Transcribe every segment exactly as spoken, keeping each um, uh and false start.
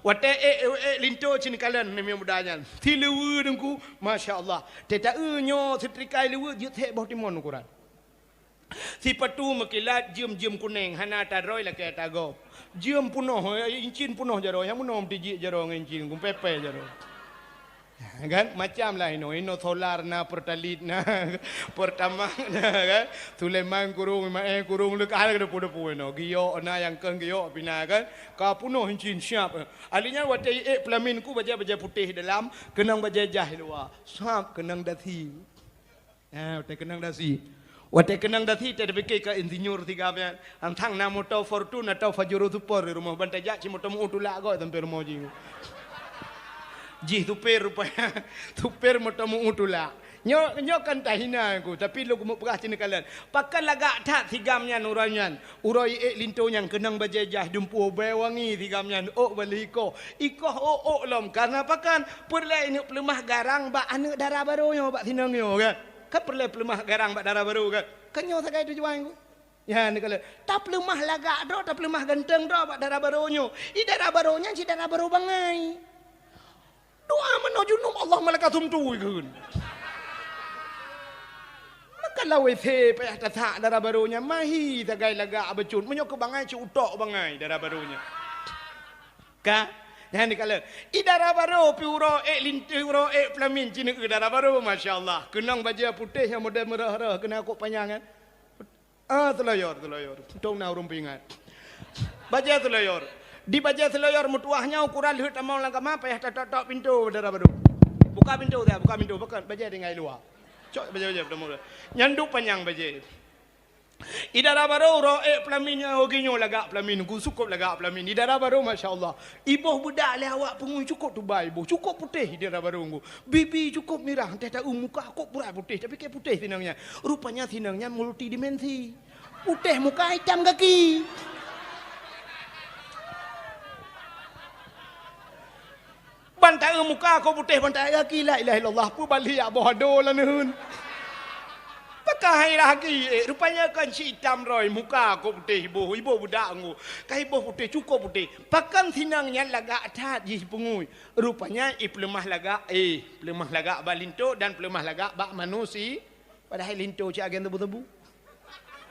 Watée ék, ék, ék linto cit neukalon aneuk muda nyan. Si leuweue teungku, masya Allah. Teuta-eu nyoe seutrikai leuweue jeuet thée boh timon ukuran. Sipatu meukilat jeuem-jeuem kunéng, hana tadroe lakée tagob. Jeuem punoh, eh, incin punoh jaroe, nyang meunoe meutijik jaroe ngon incin, kumpepé jaroe. Kan? Macam lah inoe, inoe solar na, Pertalite na, Pertamax na, kan? Sulaiman kurong, Imae kurong, leuka hana depu-depu inoe. Giok na, nyang keu giok pih na, kan? Ka punoh incin siap. Ahli nyan watée ék peulamin ku bajée-bajée putéh dalam, keunong bajée jaih luwa. Sab keunong dasi. Eh, watée keunong dasi. Watée keunong dasi, teupiké ka insinyur si gam nyan. Antang na moto Fortuner atau Pajero Sport di rumoh, ban tajak cit moto meu tulak goe sampoe rumoh jih. Jih supir rupanya. Supir moto meu tulak. Nyoe, nyoe kan tahina ku, tapi lôn keumeung peugah cit neukalon. Pakon lagak that si gam nyan uroe nyan. Uroe ék linto nyan keunong bajée jaih dumpeue bée wangi si gam nyan, ôk bali ikoh. Ikoh ôk-ôk lom, karna pakon? Peureulée ineuk peuleumah garang bak aneuk dara barô nyoe, bak sinong nyoe, kan? Kan peureulée peuleumah garang bak dara barô, kan? Kan nyoe sagai tujuan ku. Nyan, neukalon. Tapeuleumah lagak droe, tapeuleumah ganteng droe bak dara barô nyoe. I dara barô nyan cit dara barô bangai. Doa meunoe junub, Allah malaikat sumtu ikheun. Maka lawée se payah tasak dara barô nyan, mahi sagai lagak bacut. Meunyoe keu bangai, cit utok bangai dara barô nyan. Ka? Nyan neukalon. I dara barô pih uroe ék lin-, uroe ék peulamin cit neueu dara barô, masya Allah. Keunong bajée putéh nyang model meurah-rah, keunan kok panyang nyan. Ah, seulaweuet, seulaweuet. Untông na ureuëng peuingat. Bajée seulaweuet. Di bajée seulaweuet meutuwah nyoe ukuran lheueh tamong lam kama payah tatok-tok pintoe dara barô. Buka pintoe dah, buka pintoe. Pakon bajée tinggai luwa. Cok bajée-bajée tamong dah. Nyan duek panyang bajée. I dara barô uroe ék peulamin nyan, oh, geuh nyoe lagak peulamin, ku sukop lagak peulamin. I dara barô, masya Allah. Iboh beudak lé awak peungui cukôp tubai iboh, cukôp putéh di dara barô ngku. Bibi cukôp mirah, teuh taeu muka kok purai putéh, tapi kée putéh sinong nyan. Rupanya sinong nyan multidimensi. Putéh muka, itam gaki. Ban taeu muka kok putéh, ban taeu gaki, la ilaha illallah, peue bali jak boh ado laneuen. Pakon hai lagée, eh, rupanya kan si itam roi, muka kok putéh iboh, iboh beudak ngku. Ka iboh putéh, cukôp putéh. Pakon sinong nyan lagak that jih peungui. Rupanya ipeuleumah lagak, eh, peuleumah lagak bak linto dan peuleumah lagak bak manusi-, padahai linto cit agen tebu-tebu.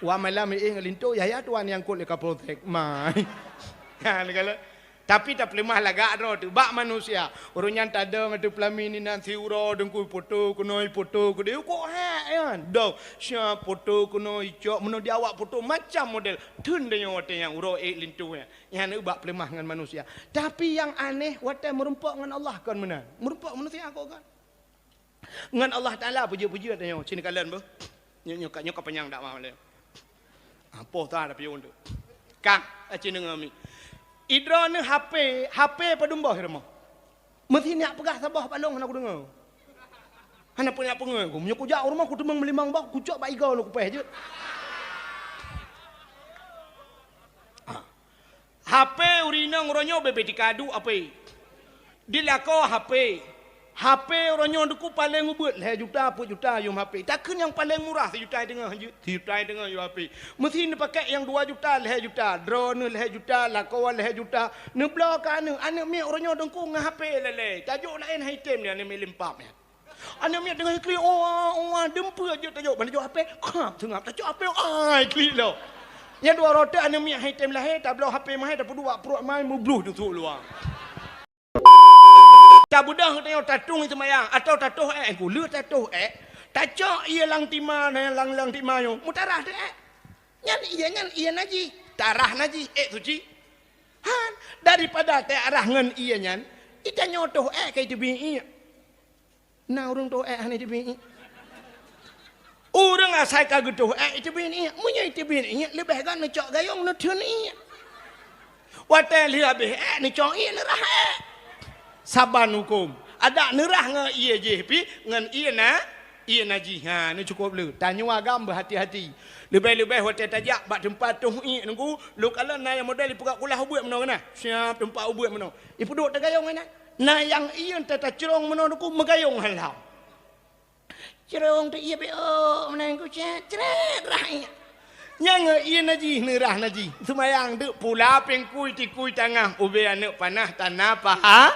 Wah malam iéh ngon linto, yah-yah tuan nyang kot lé Kapolsek. Mai. Ha, neukalon. Tapi tapeuleumah lagak droe teuh bak manusia. Ureuëng nyan tadong ateueh peulamin inan siuroe deungku, ipoto keunoe, ipoto keudeh, kok hek nyan. Dong, siap poto keunoe, icok meunoe di awak poto macam model. Theun deunyoe watée nyan uroe ék linto nyan. Nyan bak peuleumah ngon manusia. Tapi nyang aneh, watée meurumpok ngon Allah kon meunan. Meurumpok manusia kok kon. Ngon Allah Taala peujeuet-peujeuet tanyoe, cit neukalon beuh. Nyoe, nyoe ka, nyoe ka panyang dakwah lé. Ah, poh ta ada pion tu. Kang, acin deungoe mi. Idroeneuh H P, H P padum boh i rumoh. Meusi nyak peugah saboh bak lôn hana kudeungoe. Hana peue nyak peungoe ku. Meunyoe kujak u rumoh kuteumeung meulimong boh, kucok bak igoe lôn kupéh jeuet. Ah. H P ureuëng inong uroe nyoe bebe tikadu H P. Di lakoe H P. H P uroe nyoe deungoe paleng ubeuet lhée juta, peuet juta yum H P. Takheun nyang paleng murah sijuta teungoh jeuet, sijuta teungoh yum H P. Meusi neupakék nyang dua juta, lhée juta, droeneuh lhée juta, lakoe lhée juta. Neubloe keu aneuëk, aneuëk miet uroe nyoe deungoe ngon H P lé-lé. Tajok laén hai tem nyan, aneuëk miet limpap nyan. Aneuëk miet teungoh klik, "Oh, oh, oh," dumpeue jeuet tajok, ban jok H P, khap seungab, tacok H P, ai, klik lom. Nyang dua rote aneuëk miet hai tem lahé, tabloe H P mahé, tapeuduek bak pruet mai, meubloh teusuk luwa. Tabeudôh tanyoe tatueng seumayang, atawa tatoh ék, ku lheueh tatoh ék, tacok ié lam tima, lam, lam tima nyoe, meutarah teuh ék. Nyan ié nyan, ié najih, tarah najih, ék suci. Han, daripada tarah ngon ié nyan, itanyoe toh ék ka iteubiet ié. Na ureuëng toh ék hana iteubiet ié. Ureuëng asai ka geutoh ék iteubiet ié. Meunyoe iteubiet ié, leubeh gét neucok gayong neutheun ié. Watée lheueh habéh ék neucok ié neurah ék. Saban huköm. Adak neurah ngon ié jih pih ngon ié na, ié najih. Ha, nyoe cukôp le. Tanyoe agam beuhati-hati. Leubeh-leubeh watée tajak bak teumpat toh ié nunggu, lôn kalon na nyang model ipeugah kulah ubeuet meunoe keunan. Siap teumpat ubeuet meunoe. Ipeuduek tagayong inan. Na nyang ié teuh tacrong meunoe teungku meugayong hán lam. Crong teuh ié beu meunan ku cét, crét rah ié. Nyang ngon ie najih, neurah najih. Seumayang deuk pula pingkui tikui tangah, ubé aneuk panah tana paha.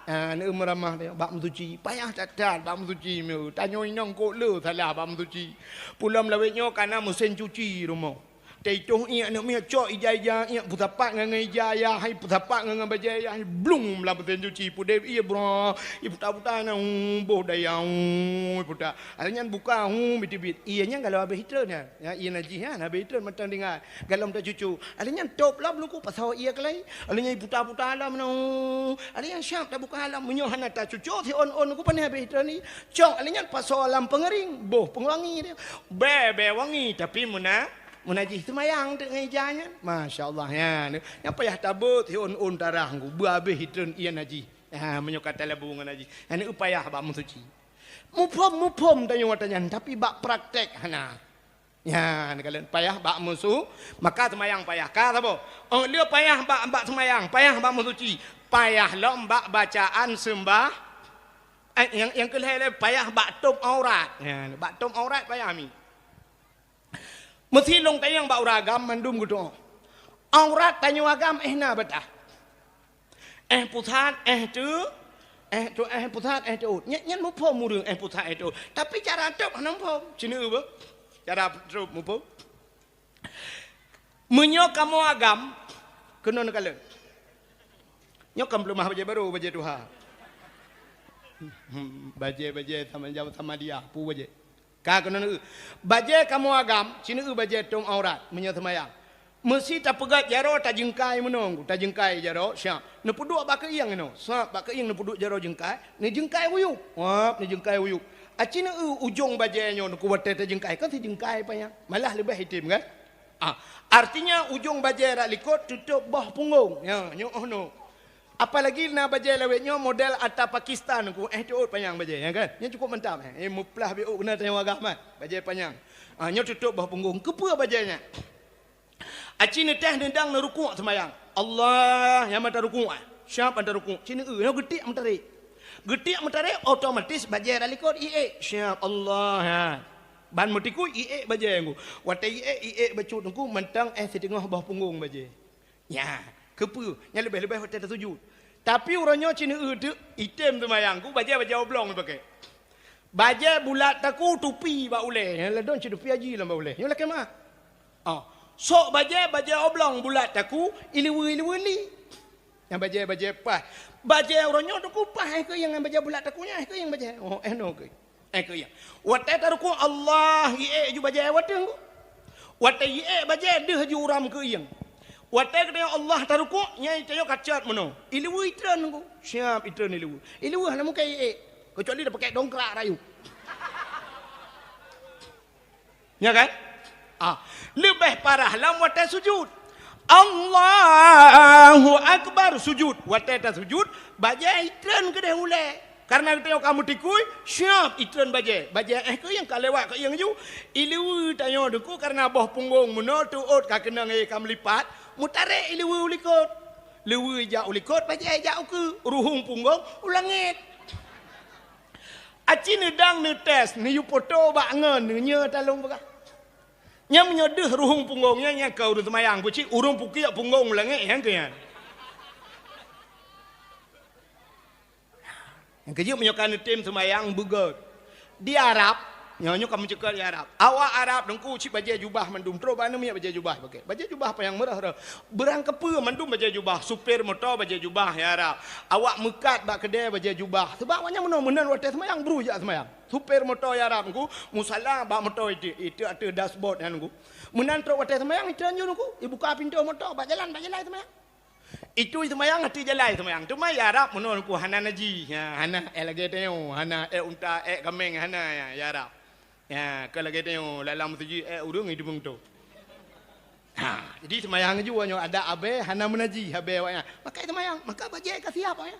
Ha, aneuk meuramah teuh, bak meusuci. Payah that-that bak meusuci meu. Tanyoe inong kok le salah bak meusuci. Pulom lawét nyoe kana meusén cuci rumoh. Teuitoh iek aneuk miet cok ija-ija iek peusapat ngon, ngon ija ayah, hai peusapat ngon, ngon bajée ayah, hai blung lam meusén cuci. Pudeb ie bra, ie puta-puta na, hu, boh daya, hu, puta. Akhé nyan buka, hu, biteubiet. Ie nyan galom habéh itreun nyan. Ya, ie najih nyan, habéh itreun mantong tinggai. Galom tacucu. Akhé nyan top lom luku pasoe ie keulai. Akhé nyan iputa-puta lom nyoe. Akhé nyan siap tabuka lom. Meunyoe hana tacucu, si on-on ku pane habéh itreun ni. Cok, akhé nyan pasoe lam peungeuring. Boh peungewangi dia. Bèe, bèe wangi. Tapi meuna, meunajih seumayang teuk ngon ija nyan. Masya Allah, nyan. Nyan payah tabeuet, si on-on tarah ku. Beu habéh itreun ie najih. Ha, meunyoe ka talabu ngon najih. Nyan payah bak meusuci. Muphom-muphom tanyoe watée nyan, tapi bak praktek hana. Nyan, kalon payah bak musu, maka seumayang payah. Ka saboh? Oh, le payah bak, bak seumayang, payah bak meusuci, payah lom bak bacaan seumbah, eh, nyang, nyang keulhèe le payah bak tôp aurat. Nyan, bak tôp aurat payah mi. Meusi lôn tanyong bak ureueng agam mandum geutu'oh. Aurat tanyoe agam eh na batah. Eh pusat, eh teu, eh tu, eh pusat, eh teuôt. Nyan, nyan muphom ureueng eh pusat, eh teuôt. Tapi cara tôp hana muphom. Cina beuh. Cara tôp muphom. Meunyoe kamoe agam, keunoe neukalon. Nyoe kan peuleumah bajée barô, bajée tuha. Hmm, bajée-bajée sama jaweueb sama dia, peue bajée. Ka keunoe neueu. Bajée kamoe agam, sineue bajée tôp aurat, meunyoe seumayang. Meusi tapeugét jaroe tajeungkai meunoe, tajeungkai jaroe, siap. Neupeuduek bak keuieng inoe, siap bak keuieng neupeuduek jaroe jeungkai, neujeungkai wuyueb. Wap, neujeungkai wuyueb. Aci neueu ujong bajée nyoe neuku watée tajeungkai, kan sijeungkai panyang. Malah leubeh item kan? Ah, artinya ujong bajée rot likot tutôp boh punggong. Ya, nyoe oh noe. Apalagi na bajée lawét nyoe model ata Pakistan ku, eh, teuôt panyang bajée, ya kan? Nyan cukup mantap, eh. Eh, meuplah biôk keunan tanyoe agam, eh. Bajée panyang. Ah, nyoe tutôp boh punggong. Keupeue bajée nyan? Aci neutéh neudang neurukuk seumayang. Allah, nyang mata rukuk, eh. Siap mata rukuk. Ci neueu, nyoe geutiek meutarek. Geutiek meutarek, otomatis bajée rot likot iék. Siap, Allah, ya. Ban meutikui iék bajée ngku. Watée iék, iék bacut ngku, mantong, eh, siteungoh boh punggong bajée. Nya, keupeue? Nyan leubeh-leubeh watée tasujut. Tapi uroe nyoe ci neueu teuk, item seumayang ku, bajée-bajée oblong ipaké. Bajée bulat taku tupi bak ulée, nyan ladôm ci tupi haji lam bak ulée. Nyoe lakée meuah. Oh, sok bajée, bajée oblong bulat taku, ileue-ileue li. Nyan bajée-bajée paih. Bajée uroe nyoe taku paih, eh, keu nyang bajée bulat taku nyan, eh, keu nyang bajée. Oh, eh, noe keu. Eh, keu nyang. Watée tarukuk Allah, iék ju bajée watée ngku. Watée iék bajée deuh ju uram keu nyang. Watée geutanyoe Allah tarukuk, nyan tanyoe kacot meunoe. Ileue itreun ngku. Siap itreun ileue. Ileue hana mungken iék. Kecuali tapaké dongkrak rayeuk. Nya kan? Ah, leubeh parah lam watée sujut. Allahu Akbar, sujut. Watée tasujut, bajée itreun keudeh ulée. Karena geutanyoe ka meutikui, siap itreun bajée. Bajée, eh, keu nyang ka lewat keu nyang ju. Ileue tanyoe teungku karena boh punggong meunoe teuôt ka keunong, eh, ka meulipat, meutarek ileue u likot. Leue ijak u likot, bajée ijak u keue, ruhueng punggong u langét. Aci neudang neutés, neuyue poto bak ngon, neunyoe talông peugah. Nyan meunyoe deuh ruhueng punggong nyan, nyan keu ureueng seumayang, peucit ureueng pukiek punggong u langét, nyan keu nyan. Nyang keujeuet meunyoe ka neutem seumayang beugét. Di Arab, nyoe, nyoe ka meuceukeut di Arab. Awak Arab teungku cit bajée jubah mandum, trok bak aneuk miet bajée jubah paké. Bajée jubah panyang meurah-rah. Beurangkapeue mandum bajée jubah, supir moto bajée jubah di Arab. Awak meukat bak keudée bajée jubah. Sabab awaknyan meunoe meunan watée seumayang, bru jak seumayang. Supir moto di Arab teungku, musala bak moto itu, itu ateueh dashboard nyan teungku. Meunan trok watée seumayang, itu anjur teungku, ibuka pintoe moto, bak jalan, bak jalan seumayang. Itu seumayang, hati jalai seumayang. Teuma di Arab meunoe ku hana najih. Ha, hana ék lagée tanyoe, hana ék unta, ék kaméng, hana ya, di Arab. Ya, ka lagée tanyoe, lam meuseujid ék ureueng itu beutôi. Ha, jadi seumayang ju nyoe ada abée hana meunajih abée awaknyan. Maka seumayang, maka bajée ka siap awaknyan.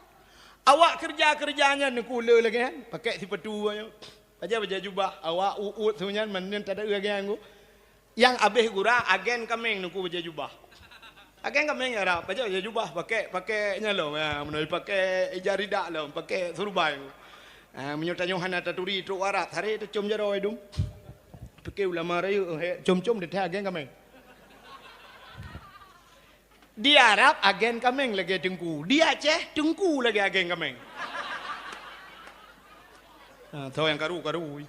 Awak keureuja-keureuja nyan ku le lagée nyan, pakai sipatu awaknyan. Bajée, bajée jubah, awak uôt-uôt su nyan, meunan tada lagée nyan ku. Nyang abéh gura agen kaméng teungku bajée jubah. Agen kaméng Arab, bajée, bajée jubah, paké, paké nyan lom, ha, meunoe paké ija ridak lom, paké surbai. Ha, meunyoe tanyoe hana taturi trok Arab, saré tacom jaroe dum. Pike ulama rayeuk, eh, com-com di teuh agen kaméng. Di Arab agen kaméng lagèe teungku. Di Aceh teungku lagèe agen kaméng. Ha, tho nyang karu-karu.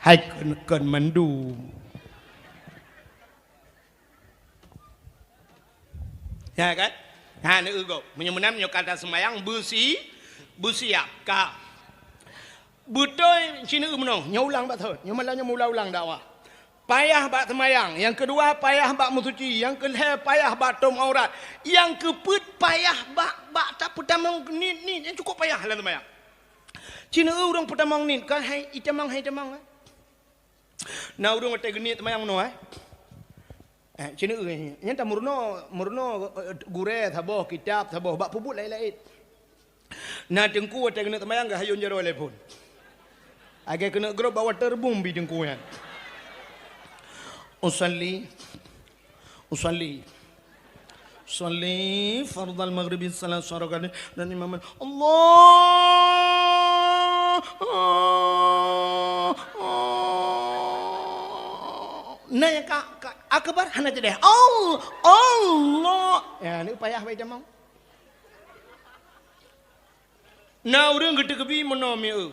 Hai kon, kon mandum. Ya kan? Ha, neueu gob. Meunyoe meunan, meunyoe ka taseumayang, beusi-, beusiap. Ka. Beutôi, ci neueu meunoe. Nyoe ulang bak thon. Nyoe malam nyoe ulang-ulang dakwah. Payah bak seumayang. Nyang keudua, payah bak meusuci. Nyang keulhèe, payah bak tom aurat. Nyang keupeuet, payah bak, bak tapeutamong niet-niet. Nyang cukôp payah lam seumayang. Ci neueu ureueng peutamong niet. Kan hai itamong, hai itamong, eh. Na ureueng watèe geuniet seumayang meunoe, eh. Eh, ci neueu, eh. Nyan tameurunoe, meurunoe, eh, gurèe saboh, kitab saboh, bak peubuet laén-laén. Na teungku watèe geuniet seumayang geuhayôn jaroe lé phôn. Lagèe keuneuk grob bak waterboom bi teungku nyan. Usalli. Usalli. Usalli fardhal maghribi tsalatsa rak'atin dan imam Allah. Nah, nyang ka, ka akbar hana teuh deh. Allah, Allah. Ya, ni payah baca mau. Na ureueng geuteukeubie meunoe mieu.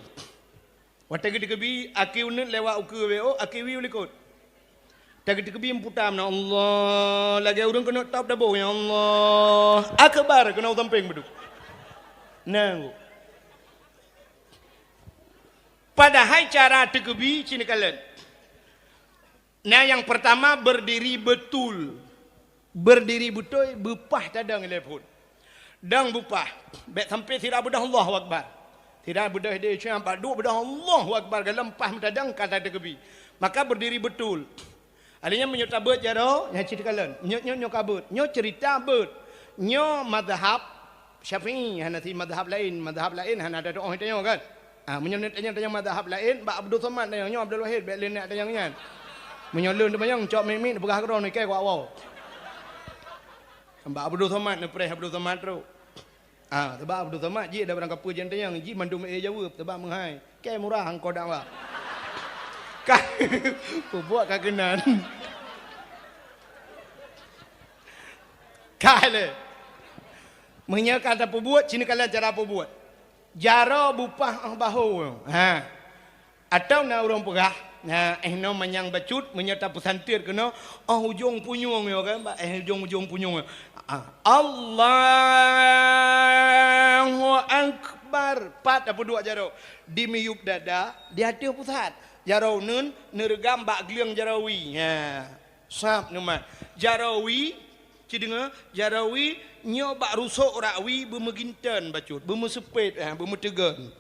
Watèe geuteukeubie, aki uneut lewat ukeue W O, aki wie u likot. Watèe geuteukeubie meuputa meunan, Allah, lagèe ureueng keuneuk top dabong, ya Allah. Akbar keunoe sampéng beudôh. Nah, padahai cara teukeubie ci neukalon. Nah, nyang peurtama, berdiri betul. Berdiri beutôi, beupah tadong ilèe phôn. Dong beupah, bèk sampoe sira beudôh Allahu Akbar. Sira beudôh di cuang bak duek beudôh Allahu Akbar, golom pah meutadong ka tateukeubie. Maka berdiri betul. Alèh nyan meunyoe tabeuet jaroe, nyan cit kalon. Nyoe, nyoe, nyoe ka beuet. Nyoe ceurita beuet. Nyoe mazhab Syafi'i, hana si mazhab laén. Mazhab laén hana tatu'oh tanyoe kan? Ah, meunyoe neutanyong-tanyong mazhab laén, bak Abdul Somad tanyong, nyoe Abdul Wahid, bèk lé neutanyong nyan. Meunyoe lôn teumanyong, cok miet-miet, peugah keudroe neukée kuak woe. Bak Abdul Somad, neupreh Abdul Somad trok. Ah, sabab Abdul Somad jih dak barang kapeue jeuet tanyong, jih mandum ék jaweueb, sabab meuhai. Kée murah angkot dakwah. Ka, peubuet ka keunan. Ka lé. Meunyoe ka tapeubuet, ci neukalon cara peubuet. Jaroe beupah 'oh bahô. Ha. Atawa na ureueng peugah, na, eh, noe manyang bacut, meunyoe tapeusantet keunoe, 'oh ujong punyueng nyoe kan, bak, eh, ujong-ujong punyueng nyoe. Ah, Allahu Akbar. Pat tapeuduek jaroe. Di miyueb dada, di ateueh pusat. Jaroe uneuen, neureugam bak gleueng jaroe wie. Ha. Sab neumat. Jaroe wie, ci deungoe, jaroe wie nyoe bak rusok rak wie beumeuginton bacut, beumeuseupet, eh, beumeuteugon.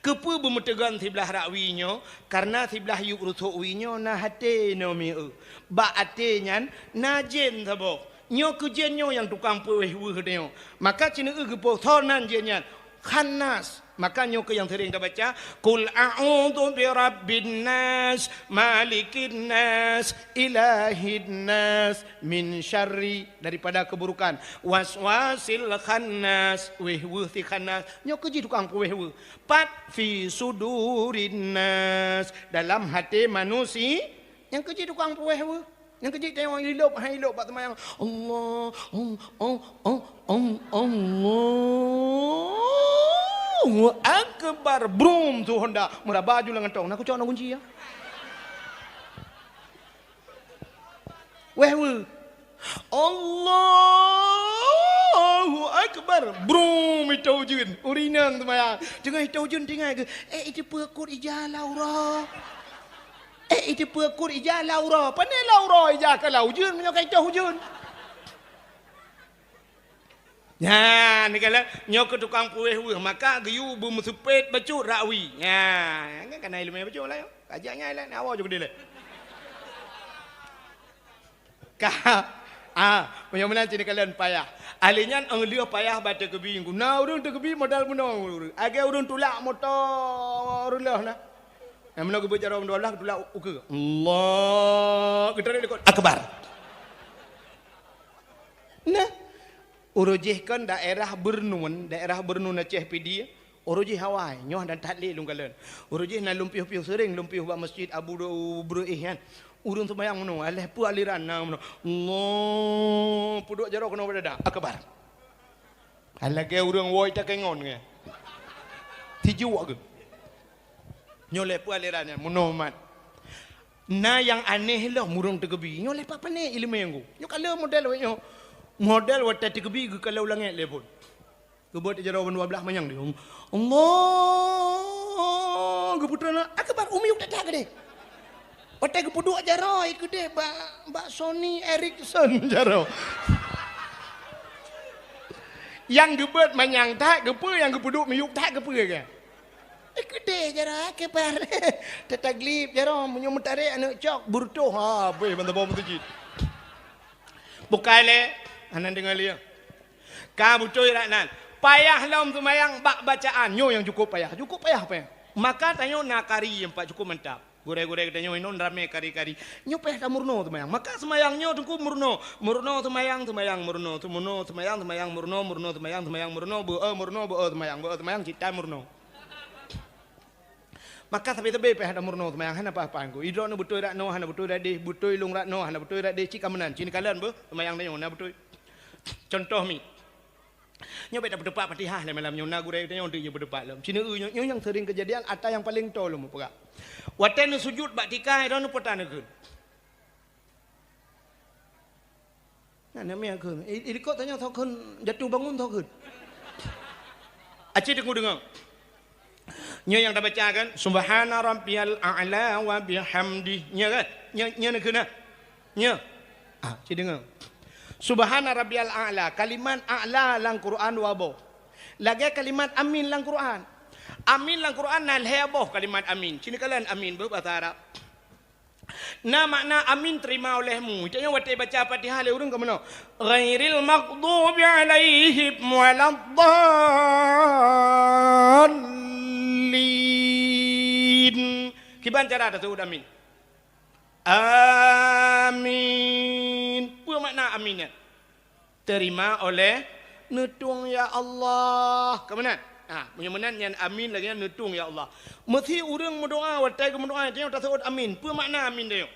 Keupeue beumeuteugon siblah rak wie nyoe? Karena siblah yueb rusok wie nyoe na até noe mieu. Bak até nyan na jén saboh. Nyoe keuh jén nyoe nyang tukang peuwéh weueh tanyoe. Maka ci neueu geupoh soe nan jén nyan. Khannas. Maka nyoe keuh nyang seuring tabaca, "Qul a'udzu birabbin nas, malikin nas, ilahin nas, min syarri," daripada keuburukan, "waswasil khannas," wéh weueh si khannas. Nyoe keuh jih tukang peuwéh weueh. Pat fi sudurin nas, dalam até manusia, nyang keuh jih tukang peuwéh weueh. Nyang keuh jih teuh ilop, hai ilop bak seumayang. Allah, Allah, Allah, Allah, Allah. Allahu Akbar. Brum, su Honda. Meuraba ju lam gantong. Na kucok na kunci ya. Wéh weueh. Allahu Akbar. Brum, itôh ujeuen. Ureueng inong seumayang. Teungoh itôh ujeuen tinggai geuh. Eh, iteupeue kot ija laura. Eh, iteupeue kot ija laura. Pane laura ija ka lam ujeuen, meunyoe ka itôh ujeuen. Nyan, neukalon, nyoe keuh tukang peuwéh weueh, maka geuyue beumeuseupet bacut rak wie. Nyan, kan kana ileumèe bacut lah nyoe. Kajak nyan lah, nyan awai ju keudeh lé. Ka, ah, meunyoe meunan ci neukalon payah. Ahli nyan 'oh lheueh payah bak teukeubie. Na ureueng teukeubie modal bunoe ureueng. Lagèe ureueng tulak moto reuloh na. Nyang meunoe geubeuet jaroe dua blah, tulak ukeue. Allah, geutarek likot. Akbar. Nah, uroe jih kon daerah Beureunuen, daerah Beureunuen Aceh Pidie, Uroe jih awai, nyoe dan that lé lôn kalon. Uroe jih na lôn piôh-piôh, seuring lôn piôh bak masjid Abu Breueh nyan. Ureuëng seumayang meunoe, alah peue aliran na meunoe. Allah, peuduek jaroe keunoe bak dada. Akbar. Lagée ureuëng woe takengon nyan. Tijuek geuh. Nyoe lé peue aliran nyan, meunoe mat. Na nyang aneh lom ureuëng teukeubi. Nyoe lé pat pané iéleumé nyan. Nyoe ka lheueh model wék nyoe. Model watée teukeubi geukalon langét lé phon. Geubeuet jaroe ban dua blaih manyang di. Allah, geuputra na, akbar, u miyueb that-that keudeh. Watée geupeuduek jaroe keudeh bak, bak Sony Ericsson jaroe. Nyang geubeuet manyang that, keupeue nyang geupeuduek miyueb that, keupeue kan? Eh, keudeh jaroe, akbar. Tataglib jaroe, meunyoe meutarek aneuk cok, beureutoh, ha, beh, ban saboh meuseujid. Bukai lé, hana deungoe lé. Ka beutôi rak nan. Payah lom seumayang bak bacaan. Nyoe nyang cukup payah. Cukup payah, payah. Maka tanyoe na kari nyang pat cukup mantap. Gurée-gurée geutanyoe inong ramé kari-kari. Nyoe payah tameurunoe seumayang. Maka seumayang nyoe teungku meurunoe. Meurunoe seumayang, seumayang meurunoe. Seumono seumayang, seumayang meurunoe. Meurunoe seumayang, seumayang meurunoe. Beu-e meurunoe, beu-e seumayang. Beu-e seumayang cit tan meurunoe. Maka sabe-sabe payah tameurunoe seumayang, hana paih-paih ngon. Idroeneuh beutôi rak noe, hana beutôi rak deh. Beutôi lôn rak noe, hana beutôi rak deh. Cit ka meunan, cit kalon beuh seumayang tanyoe na beutôi. Contoh mi. Nyoe bék tapeuteupat Fatihah lé malam nyoe, na gurée tanyoe teuk nyoe peuteupat lom. Cina eu nyoe, nyoe nyang seuring keujadian ata nyang paleng toe lom peugah. Watée neusujut bak tika, droeneuh peue tan neukheun. Na, na miet kheun. I, i likot tanyoe soe kheun jatuh bangun soe kheun. Aci deungoe-deungoe. Nyoe nyang tabaca kan, "Subhana rabbiyal a'la wa bihamdi." Nyoe kan? Nyoe, nyoe neukheun na? Nyoe. Ah, ci deungoe. Subhana rabbiyal a'la. Kalimat a'la lam Quran dua boh. Lagée kalimat amin lam Quran. Amin lam Quran na lhée boh kalimat amin. Ci neukalon amin beuh basa Arab. Na makna amin terima olehmu. Itu nyang watée baca Fatihah lé ureuëng ka meunoe. Ghairil maghdubi alaihim waladdallin. Kiban cara taseuôt amin? Amin. Peue makna amin nyan? Terima oleh neutueng ya Allah. Ka meunan? Ha, meunyoe meunan nyan amin lagée nyan neutueng ya Allah. Meusi ureuëng meudoa watée geumeudoa tanyoe taseuôt amin. Peue makna amin tanyoe?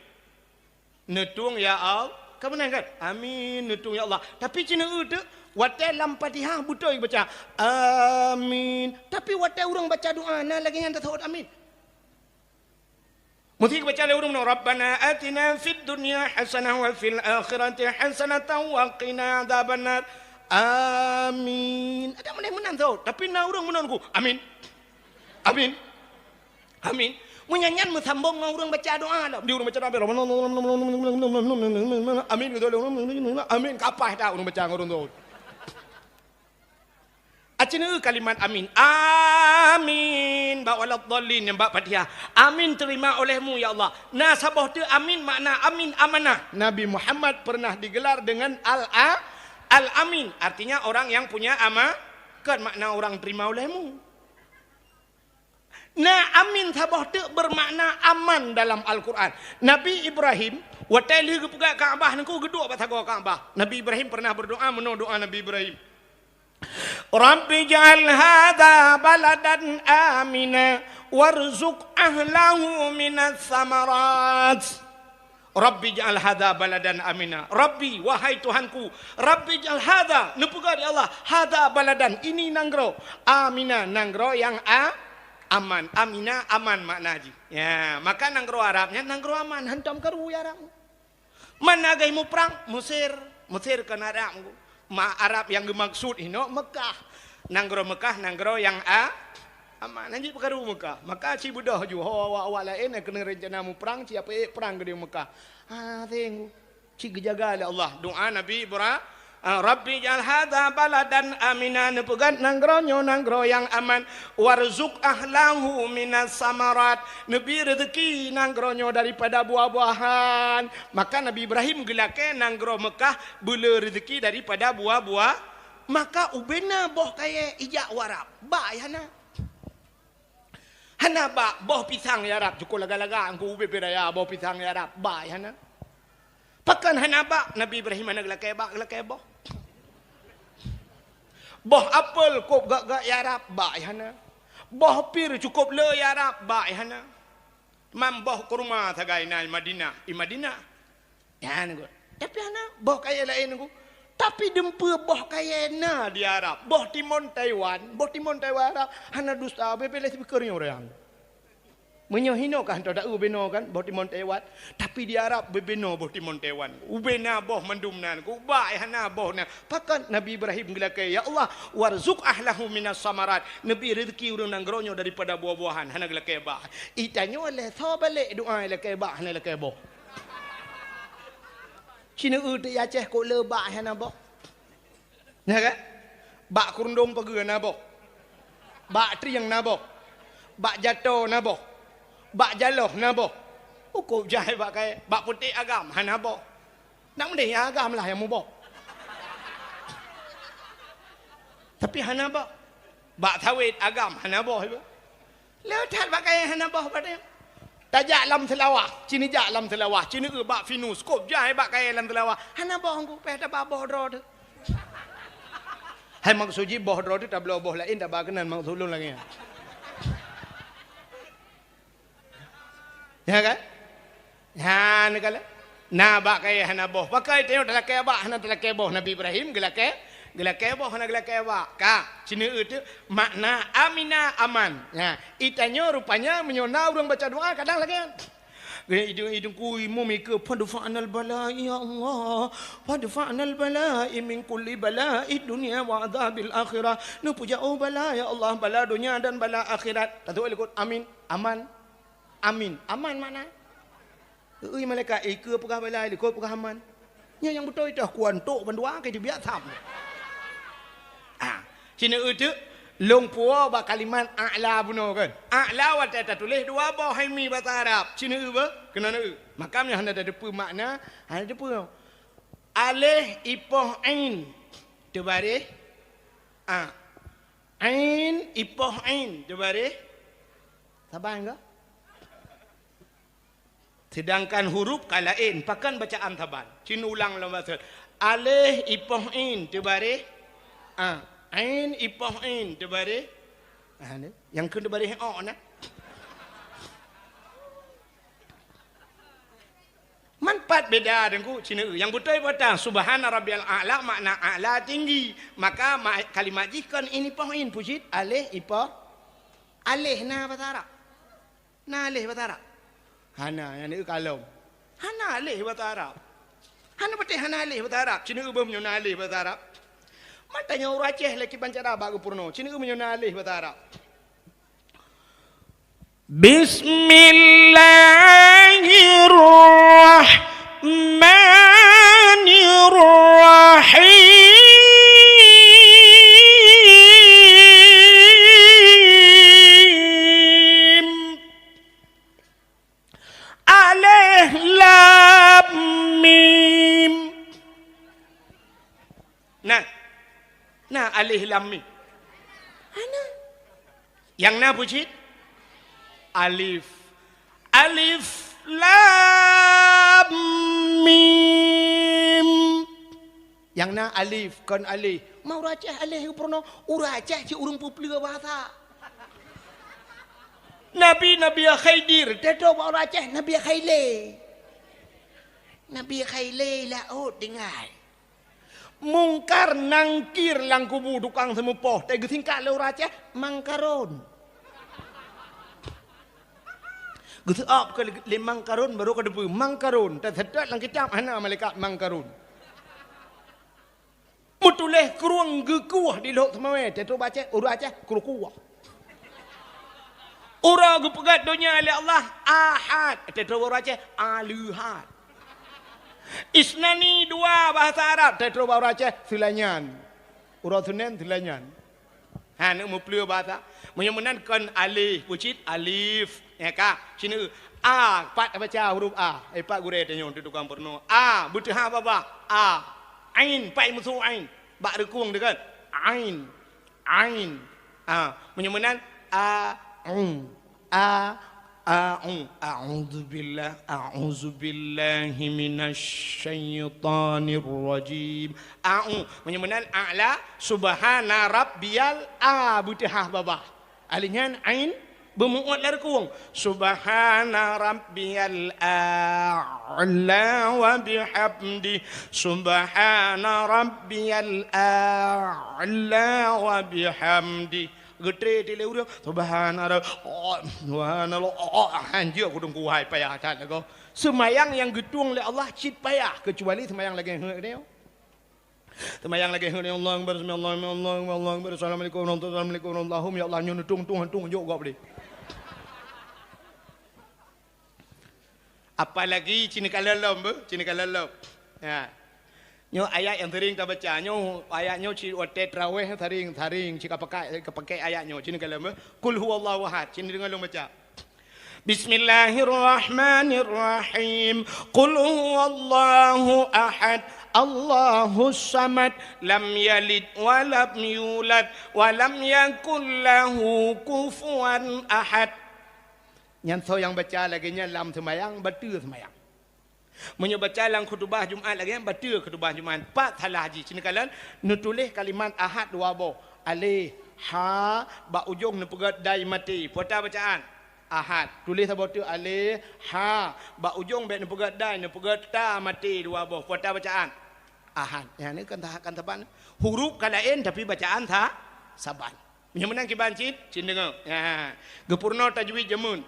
Neutueng ya Allah. Ka meunan kan? Amin, neutueng ya Allah. Tapi ci neu teuk watée lam Fatihah beutôi baca amin. Tapi watée ureuëng baca doa na lagée nyan taseuôt amin. Meusi baca lé ureuëng meunoe, "Rabbana atina fid dunya hasanah wa fil akhirati hasanatan wa qina adzabannar." Amin. Ada meunan meunan tu. Tapi na ureuëng meunoe ku, "Amin. Amin. Amin." Meunyan nyan meusambong ngon ureuëng baca doa dah. Di ureuëng baca doa, "Amin." Amin gitu. Amin kapah dah ureuëng baca ngon ureuëng tu. Aci neu kalimat amin. Amin. Bak waladdallin nyang bak Fatihah. Amin terima olehmu ya Allah. Na saboh teuk amin makna amin amanah. Nabi Muhammad pernah digelar dengan al-a-, al-amin. Artinya orang yang punya ama-, kan makna orang terima olehmu. Na amin saboh teuk bermakna aman dalam Al-Quran. Nabi Ibrahim, watée lheueh geupeugah Ka'bah nangku geuduek bak sagoe Ka'bah. Nabi Ibrahim pernah berdoa meunoe doa Nabi Ibrahim. Rabbi ij'al hadza baladan amina warzuq ahlahu minas samarat. Rabbi ij'al hadza baladan amina. Rabbi, wahai Tuhanku, Rabbi ij'al hadza, neupeugah di Allah, hadza baladan, ini nanggroe, amina, nanggroe nyang a-, aman. Amina, aman makna jih. Ya, maka nanggroe Arab nyan nanggroe aman, hantom karu ya Arab. Mana geuh muprang? Mesir. Mesir kon Arab. Ma Arab nyang geumaksud inoe Mekah. Nanggroe Mekah, nanggroe nyang a-, aman. Hanjeuet peukaru Mekah. Maka ci beudôh ju ho awak-awak laén nyang keuneuk rencana muprang, ci ape ék prang keudéh Mekah. Ha, seng. Ci geujaga lé Allah. Doa Nabi Ibra-, Ah, Rabbi ij'al hadza baladan amina, neupeugah nanggroe nyoe nanggroe nyang aman, warzuq ahlahu minas samarat, neubi reuzeki nanggroe nyoe daripada buah-buahan. Maka Nabi Ibrahim geulakée nanggroe Meukah beulé reuzeki daripada buah-buah. Maka ubena boh kayée ijak u Arab, bak ayah na. Hana bak boh pisang ya Rab, cukôp lagak-lagak Teungku ubé raya boh pisang ya Rab, bak hana. Pakon hana bak, Nabi Ibrahim hana geulakée bak, geulakée boh. Boh apel kôb gak-gak ya Rab, bak hana. Boh pir cukôp le i Arab, bak i hana. Mam boh kurma sagai na i Madinah, i Madinah. Nyan ku. Tapi hana boh kayèe laén ku. Tapi dumpeue boh kayèe na di Arab. Boh timon Taiwan, boh timon Taiwan Arab hana dusta, bèk lé speaker nyoe ureueng. Meunyoe hinoe ka hantom ta-eu binoe kan, boh timon Taiwan. Tapi di Arab bubena boh timon Taiwan. Ubena boh mandum nan, ku bak hana boh na. Pakon Nabi Ibrahim geulakèe, "Ya Allah, warzuq ahlahu minas samarat." Neubi rezeki ureueng nanggroe nyoe daripada buah-buahan, hana geulakèe bak. Itanyoe lé soe balek doa lakèe bak, hana lakèe boh. Cina eu teuk Aceh kok le bak hana boh. Nyan kan? Bak keurundong pageue na boh. Bak trieng na boh. Bak jato na boh. Bak jaloh na boh. Ukôb jai bak kayèe, bak putéh agam hana boh. Nak meudeh nyang agam lah nyang muboh. Tapi hana boh. Bak sawét agam hana boh. Le that bak kayèe hana boh bak nyan. Tajak lam seulawah, cina jak lam seulawah, cina eu bak pinus, kôb jai bak kayèe lam seulawah. Hana boh ku, payah taba boh droe teuh. Hai maksud jih boh droe teuh tabloe boh laén taba keunan maksud lôn lagèe nyan. Ya kan? Nyan kala. Na bak kayèe hana boh. Pakon tanyoe talakèe bak hana talakèe boh. Nabi Ibrahim geulakèe, geulakèe boh hana geulakèe bak. Ka, cina eu teuh makna amina aman. Nyan, itanyoe rupanya meunyoe na ureueng baca doa kadang lagèe nyan. Idung-idung kui mumike, "Fadfa'nal bala, ya Allah. Fadfa'nal bala min kulli bala id dunya wa adzabil akhirah." Neupuja, oh bala, ya Allah, bala donya dan bala akhirat. Tatu'oh likot amin, aman. Amin. Aman makna? Ui malaikat, ikeue peugah bala, likot peugah aman. Nyoe nyang beutôi teuh kuantok bandua ka jibiak tham. Ah, cina eu teuh lôn puwoe bak kalimat a'la bunoe kan. A'la watèe tatuléh dua boh hai mi basa Arab. Cina eu beuh, keunoe eu. Maka nyoe hana tateupeue makna, hana tateupeue. Aléh ipoh ain teubaréh a. Ain ipoh ain teubaréh. Saban ka? Seudangkan huruf ka laén, pakon bacaan saban. Cit ulang lom bacut. Aléh ipoh ain teubaréh a. Ain ipoh ain teubaréh. Ah, ni. Nyang kheun teubaréh o na. Man pat beda deungku cina eu. Nyang beutôi peue tan, subhana rabbiyal a'la makna a'la tinggi. Maka ma-, kalimat jih kon ain ipoh ain, peue cit aléh ipoh. Aléh na basa Arab. Na aléh basa Arab? Hana, nyang na eu kalom. Hana aléh basa Arab. Hana patéh hana aléh basa Arab. Cina eu beuh meunyoe na aléh basa Arab. Man tanyoe ureueng Aceh lé kiban cara bak geupeurunoe. Cina eu meunyoe na aléh basa Arab. Bismillahirrahmanirrahim. Alif lam mim. Nah. Nah, alif lam mim. Hana. Nyang na peue cit? Alif. Alif lam mim. Nyang na alif, kon aléh. Ma ureueng Aceh aléh geupeurunoe, ureueng Aceh cit ureueng peupleue bahasa. Nabi, Nabi Khidir, teutoe bak ureueng Aceh, Nabi Khaile. Nabi Khaile laôt tinggai. Mungkar Nangkir lam kubu tukang seumeupoh, teugeusingkat lé ureueng Aceh, Mangkaron. Geuseuôt keu lé Mangkaron, barô ka teupeue Mangkaron, teuseutôt lam kitab hana malaikat Mangkaron. Meutuléh krueng geukueh di Lhok Seumawé, teutoe bak Aceh, ureueng Aceh, krukueh. Uroe geupeugöt donya lé Allah, Ahad, teutoe ureueng Aceh, Aleuhad. Isnani dua bahasa Arab, teutoe bak ureueng Aceh, Seulainan. Uroe Seunén, Seulainan. Ha, neuk meupleue bahasa. Meunyoe meunan kon aléh, peue cit alif. Ya ka? Cina eu. A, pat baca huruf A. Eh, pat gurée tanyoe di tukang peurunoe. A, beuteuhah babah. A. Ain, pat meusu ain. Bak reukong teuh kan? Ain. Ain. A, meunyoe meunan, a, u. A, a, u. A'udzubillah, a'udzubillahi minasy syaithanir rajim. A, u. Meunyoe meunan, a'la, subhana rabbiyal a, beuteuhah babah. Alèh nyan ain beumu'ot lam rukung. Subhana rabbiyal a'la wa bihamdi. Subhana rabbiyal a'la wa bihamdi. Geutré lé ureueng, subhana rabb-, oh, subhanallah, oh, oh, hanjeuet kudong kuhai payah that lagoe. Seumayang nyang geutueng lé Allah cit payah, keucuali seumayang lagèe nyoe. Seumayang lagèe nyoe, Allahu Akbar, sami Allahu liman, Allahu Akbar, Allahu Akbar, assalamualaikum warahmatullahi wabarakatuh, assalamualaikum warahmatullahi wabarakatuh. Allahumma ya Allah, nyoe neutueng-tueng jok gob deh. Apalagi cit neukalon lom beuh, cit neukalon lom. Ya. Nyoe ayat nyang sering tabaca. Nyoe ayat nyoe cit watèe tarawih sering, sering cit kapakai, kapakai ayat nyoe. Cit neukalon beuh. Qul huwallahu ahad. Cit neudeungoe lôn baca. Bismillahirrahmanirrahim. Qul huwallahu ahad. Allahus samad. Lam yalid wa lam yulad. Wa lam yakul lahu kufuwan ahad. Nyan soe nyang baca lagèe nyan lam seumayang, bateue seumayang. Meunyoe baca lam khutubah Jumat lagèe nyan, bateue khutubah Jumat. Pat salah jih. Cit neukalon, neutuléh kalimat ahad dua boh. Alèh, ha, bak ujong neupeugèt dai maté. Peue ata bacaan? Ahad. Tuléh saboh teuk alèh, ha, bak ujong bèk neupeugèt dai, neupeugèt ta maté dua boh. Peue ata bacaan? Ahad. Nyan kan ta-, kan saban. Huruf ka laén, tapi bacaan sa-, saban. Meunyoe meunan kiban cit, cit deungoe. Ha. Geupeurunoe tajwid jameun.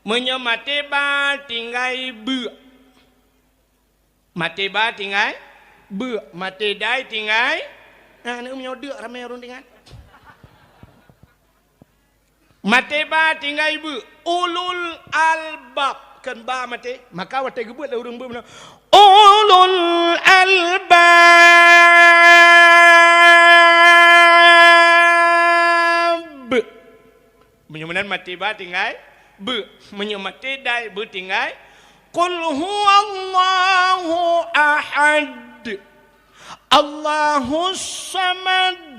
Meunyoe maté ba tinggai beuk. Maté ba tinggai beuk. Maté dai tinggai. Nah, ni meunyoe deuk ramé ureueng ingat. Maté ba tinggai beuk. Ulul albab. Kan ba maté. Maka watèe geubeuet lé ureueng beuk meunan. Ulul albab. Meunyoe meunan maté ba tinggai beuk. Meunyoe maté dai beuk tinggai. Qul huwallahu ahad. Allahus samad.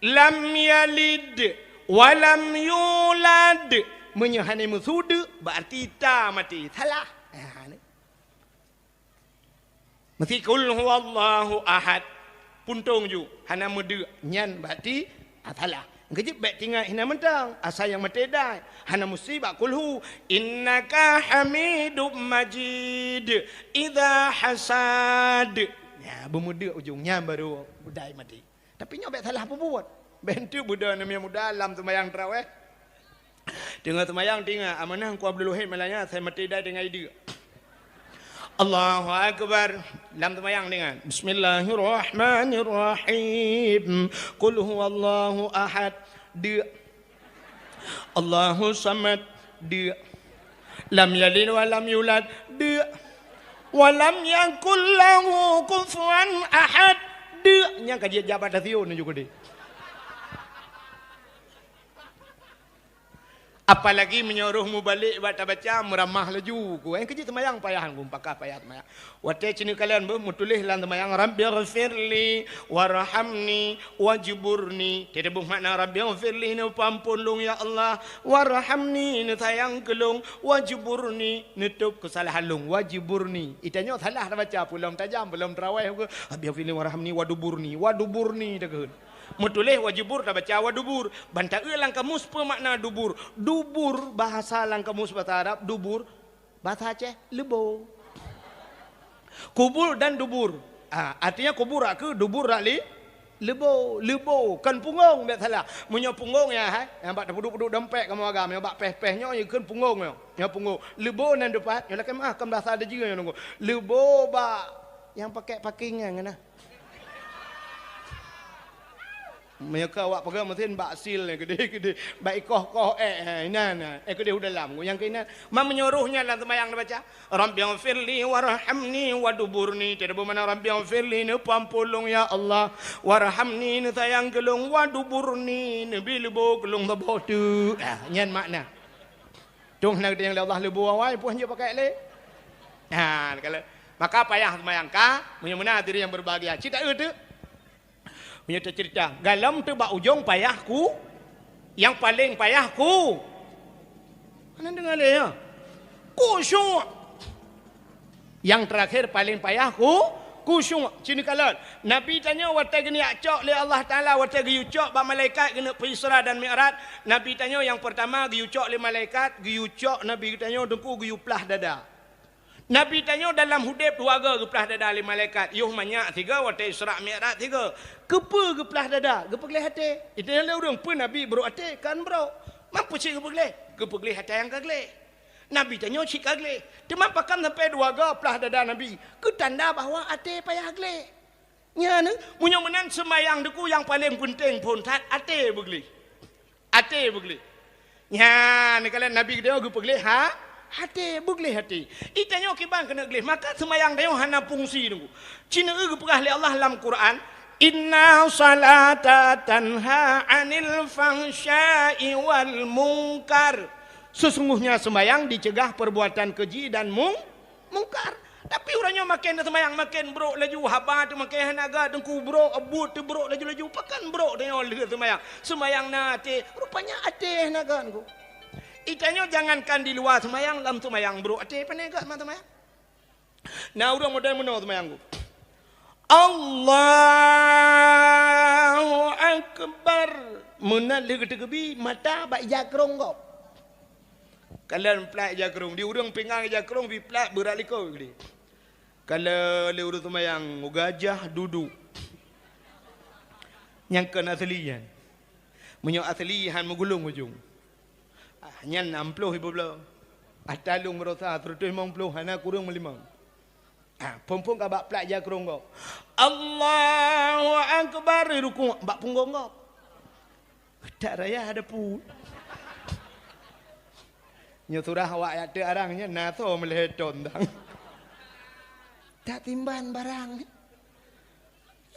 Lam yalid wa lam yulad. Meunyoe hana meusu deuk, berarti ta maté. Salah. Ha, ni. Meusti qul huwallahu ahad. Puntông ju, hana meudeuk. Nyan berarti, ah, salah. Keujeuet bèk tingat hina mantong, asai nyang maté dai. Hana meusti bak qul hu. Innaka hamidum majid. Idza hasad. Ya, beumeudeuk ujong nyan baru dai maté. Tapi nyoe bèk salah peubuet. Bèk enteuk beudoh aneuk muda lam seumayang tarawih. Teungoh seumayang tingat, amanah Teungku Abdul Wahid Malaya, asai maté dai tinggai deuk. Allahu Akbar. Lam seumayang tingat. Bismillahirrahmanirrahim. Qul huwallahu ahad. Deuk. Allahu samad. Deuk. Lam yalid wa lam yulad. Deuk. Wa lam yakul lahu kufuwan ahad. Deuk. Nyang ka jeuet jak bak stasiun nyoe keudéh. Apalagi meunyoe roh mubalek bak tabaca, meuramah laju ku. Eh, keujeuet seumayang payah ku, pakah payah seumayang. Watèe cit neukalon beuh meutuléh lam seumayang, "Rabbighfirli warhamni wajburni." Teudeubeuh makna, "Rabbighfirli," neupeuampôn lôn, ya Allah, "warhamni," neusayang keu lôn, "wajburni," neutôb keusalahan lôn, "wajburni." Itanyoe salah tabaca, peulom tajam, peulom tarawih, "Rabbighfirli warhamni waduburni," waduburni takheun. Meutuléh wajibur tabaca wadubur. Ban taeu lam kamus peue makna dubur. Dubur bahasa lam kamus bahasa Arab, dubur bahasa Aceh, leubo. Kubur dan dubur. Ah, artinya kubur rak keu, dubur rak li-, leubo, leubo. Kon punggong, bèk salah. Meunyoe punggong ya, hai, nyang bak tapeuduek-peuduek dompet kamoe agam, nyang bak péh-péh nyoe, nyoe kheun punggong nyoe. Nyoe punggong. Leubo nan depan, nyoe lakèe meuah, kon bahasa Deujeue nyoe nunggu. Leubo bak nyang pakèk paking nyan, nah. Meunyoe ka awak peugah meusen bak sil nyan keudéh-keudéh, bak ikoh-koh ék, ha, inan, ha, ék keudéh u dalam, nyang keunan. Man meunyoe roh nyan lam seumayang neubaca, "Rabbighfirli warhamni waduburni." Teudeubeuh makna, "Rabbighfirli," neupeuampôn lôn, ya Allah, "warhamni," neusayang keu lôn, "waduburni," neubi leubo keu lôn saboh teuk. Ah, nyan makna. Tueng hana geutanyong lé Allah leubo awai, peue han jeuet pakai lé. Ha, kalau maka payah seumayang ka, meunyoe meunan hadirin yang berbahagia. Cit taeu teuk. Meunyoe teuceurita, galom teuk bak ujong payah ku, nyang paleng payah ku. Hana deungoe lé, ya. Khusyuk. Nyang terakhir paleng payah ku, Khusyuk, ci neukalon. Nabi tanyoe watée geunyak cok lé Allah Taala, watée geuyue cok bak malaikat geuneuk peuisra dan mi'raj, Nabi tanyoe nyang peurtama geuyue cok lé malaikat, geuyue cok Nabi tanyoe teungku geuyue plah dada. Nabi tanyoe dalam udeb dua goe geuplah dada lé malaikat, yoh manyak sigoe watée isra mi'raj sigoe. Keupeue geuplah dada? Geupeugleh até. Itanyong lé ureuëng, "Peue Nabi brok até?" Kan brok. Man peue cit geupeugleh? Geupeugleh atra nyang ka gleh. Nabi tanyoe cit ka gleh. Teuma pakon sampoe dua goe plah dada Nabi? Keu tanda bahwa até payah gleh. Nyan, meunyoe meunan seumayang teungku nyang paleng peunteng phon that até beugleh. Até beugleh. Nyan, neukalon Nabi geutanyoe geupeugleh ha, até, beugleh até. Itanyoe kiban keuneuk gleh, maka seumayang tanyoe hana fungsi teungku. Ci neueu geupeugah lé Allah lam Quran, "Inna salata tanha 'anil fahsya'i wal munkar." Sesungguhnya seumayang dicegah perbuatan keji dan mung-, mungkar. Tapi uroe nyoe maken seumayang maken brok laju, haba teuh maken hana gét, teungku brok, buet teuh brok laju-laju. Pakon brok tanyoe lheueh seumayang? Seumayang na até, rupanya até hana gét teungku. Itanyoe jangankan di luwa seumayang, lam seumayang brok até, pane gét ma seumayang. Na ureuëng model meunoe seumayang teungku. Allahu Akbar. Meunan lheueh geuteukeubie, mata bak ija krong gob. Kalon plat ija krong, di ureuëng pingan ija krong, bi plat beurat likot geude. Kalon lé ureuëng seumayang, gajah dudu. Nyang kon asli nyan. Meunyoe asli han meugulong ujong. Ah, nyan nam ploh ibu bloe. Ata lôn meurosa seratus limong ploh, hana kureueng meulimong. Ah, phon-phon ka bak plat ija krong gob. Allahu Akbar, rukuk bak punggong gob. Tak raya ada put. Nyoe surah awak yak teuk arang nyan na soe meulheueh thon dang. Tak timban barang.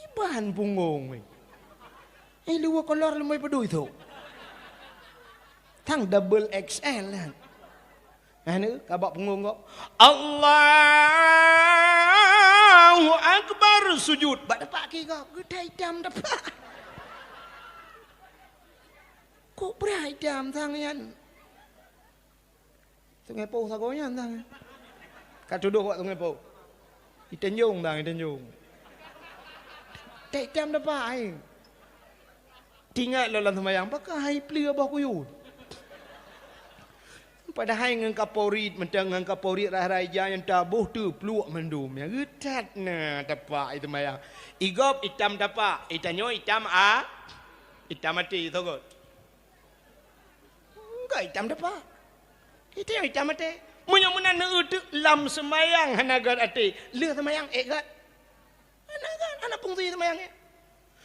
Iban punggong weh. Eh, luwa kolor leumoi peudui tu. Tang double X L kan. Anu, ka bak punggong gob. Allahu Akbar, sujud. Bak tapak kaki gob, geutai itam tapak. Kok brat itam sang nyan? Sungai Poh sagoe nyan sang. Ka tudoh bak Sungai Poh. Itenjong sang, itenjong. Tek itam tapak ai. Tingat lom lam seumayang, pakon hai pleue boh kuyue. Padahai ngon kaporit, mantong ngon kaporit rhah-rhah ija nyang taboh teupluek mandum. Nyang geutat na tapak i seumayang. Igob itam tapak, itanyoe itam a, itam até, sogot. Enggak itam tapak. Itanyoe itam até. Meunyoe meunan neueu teuk lam seumayang hana gét até, lheueh seumayang ék gét. Hana gét, hana fungsi seumayang nyan.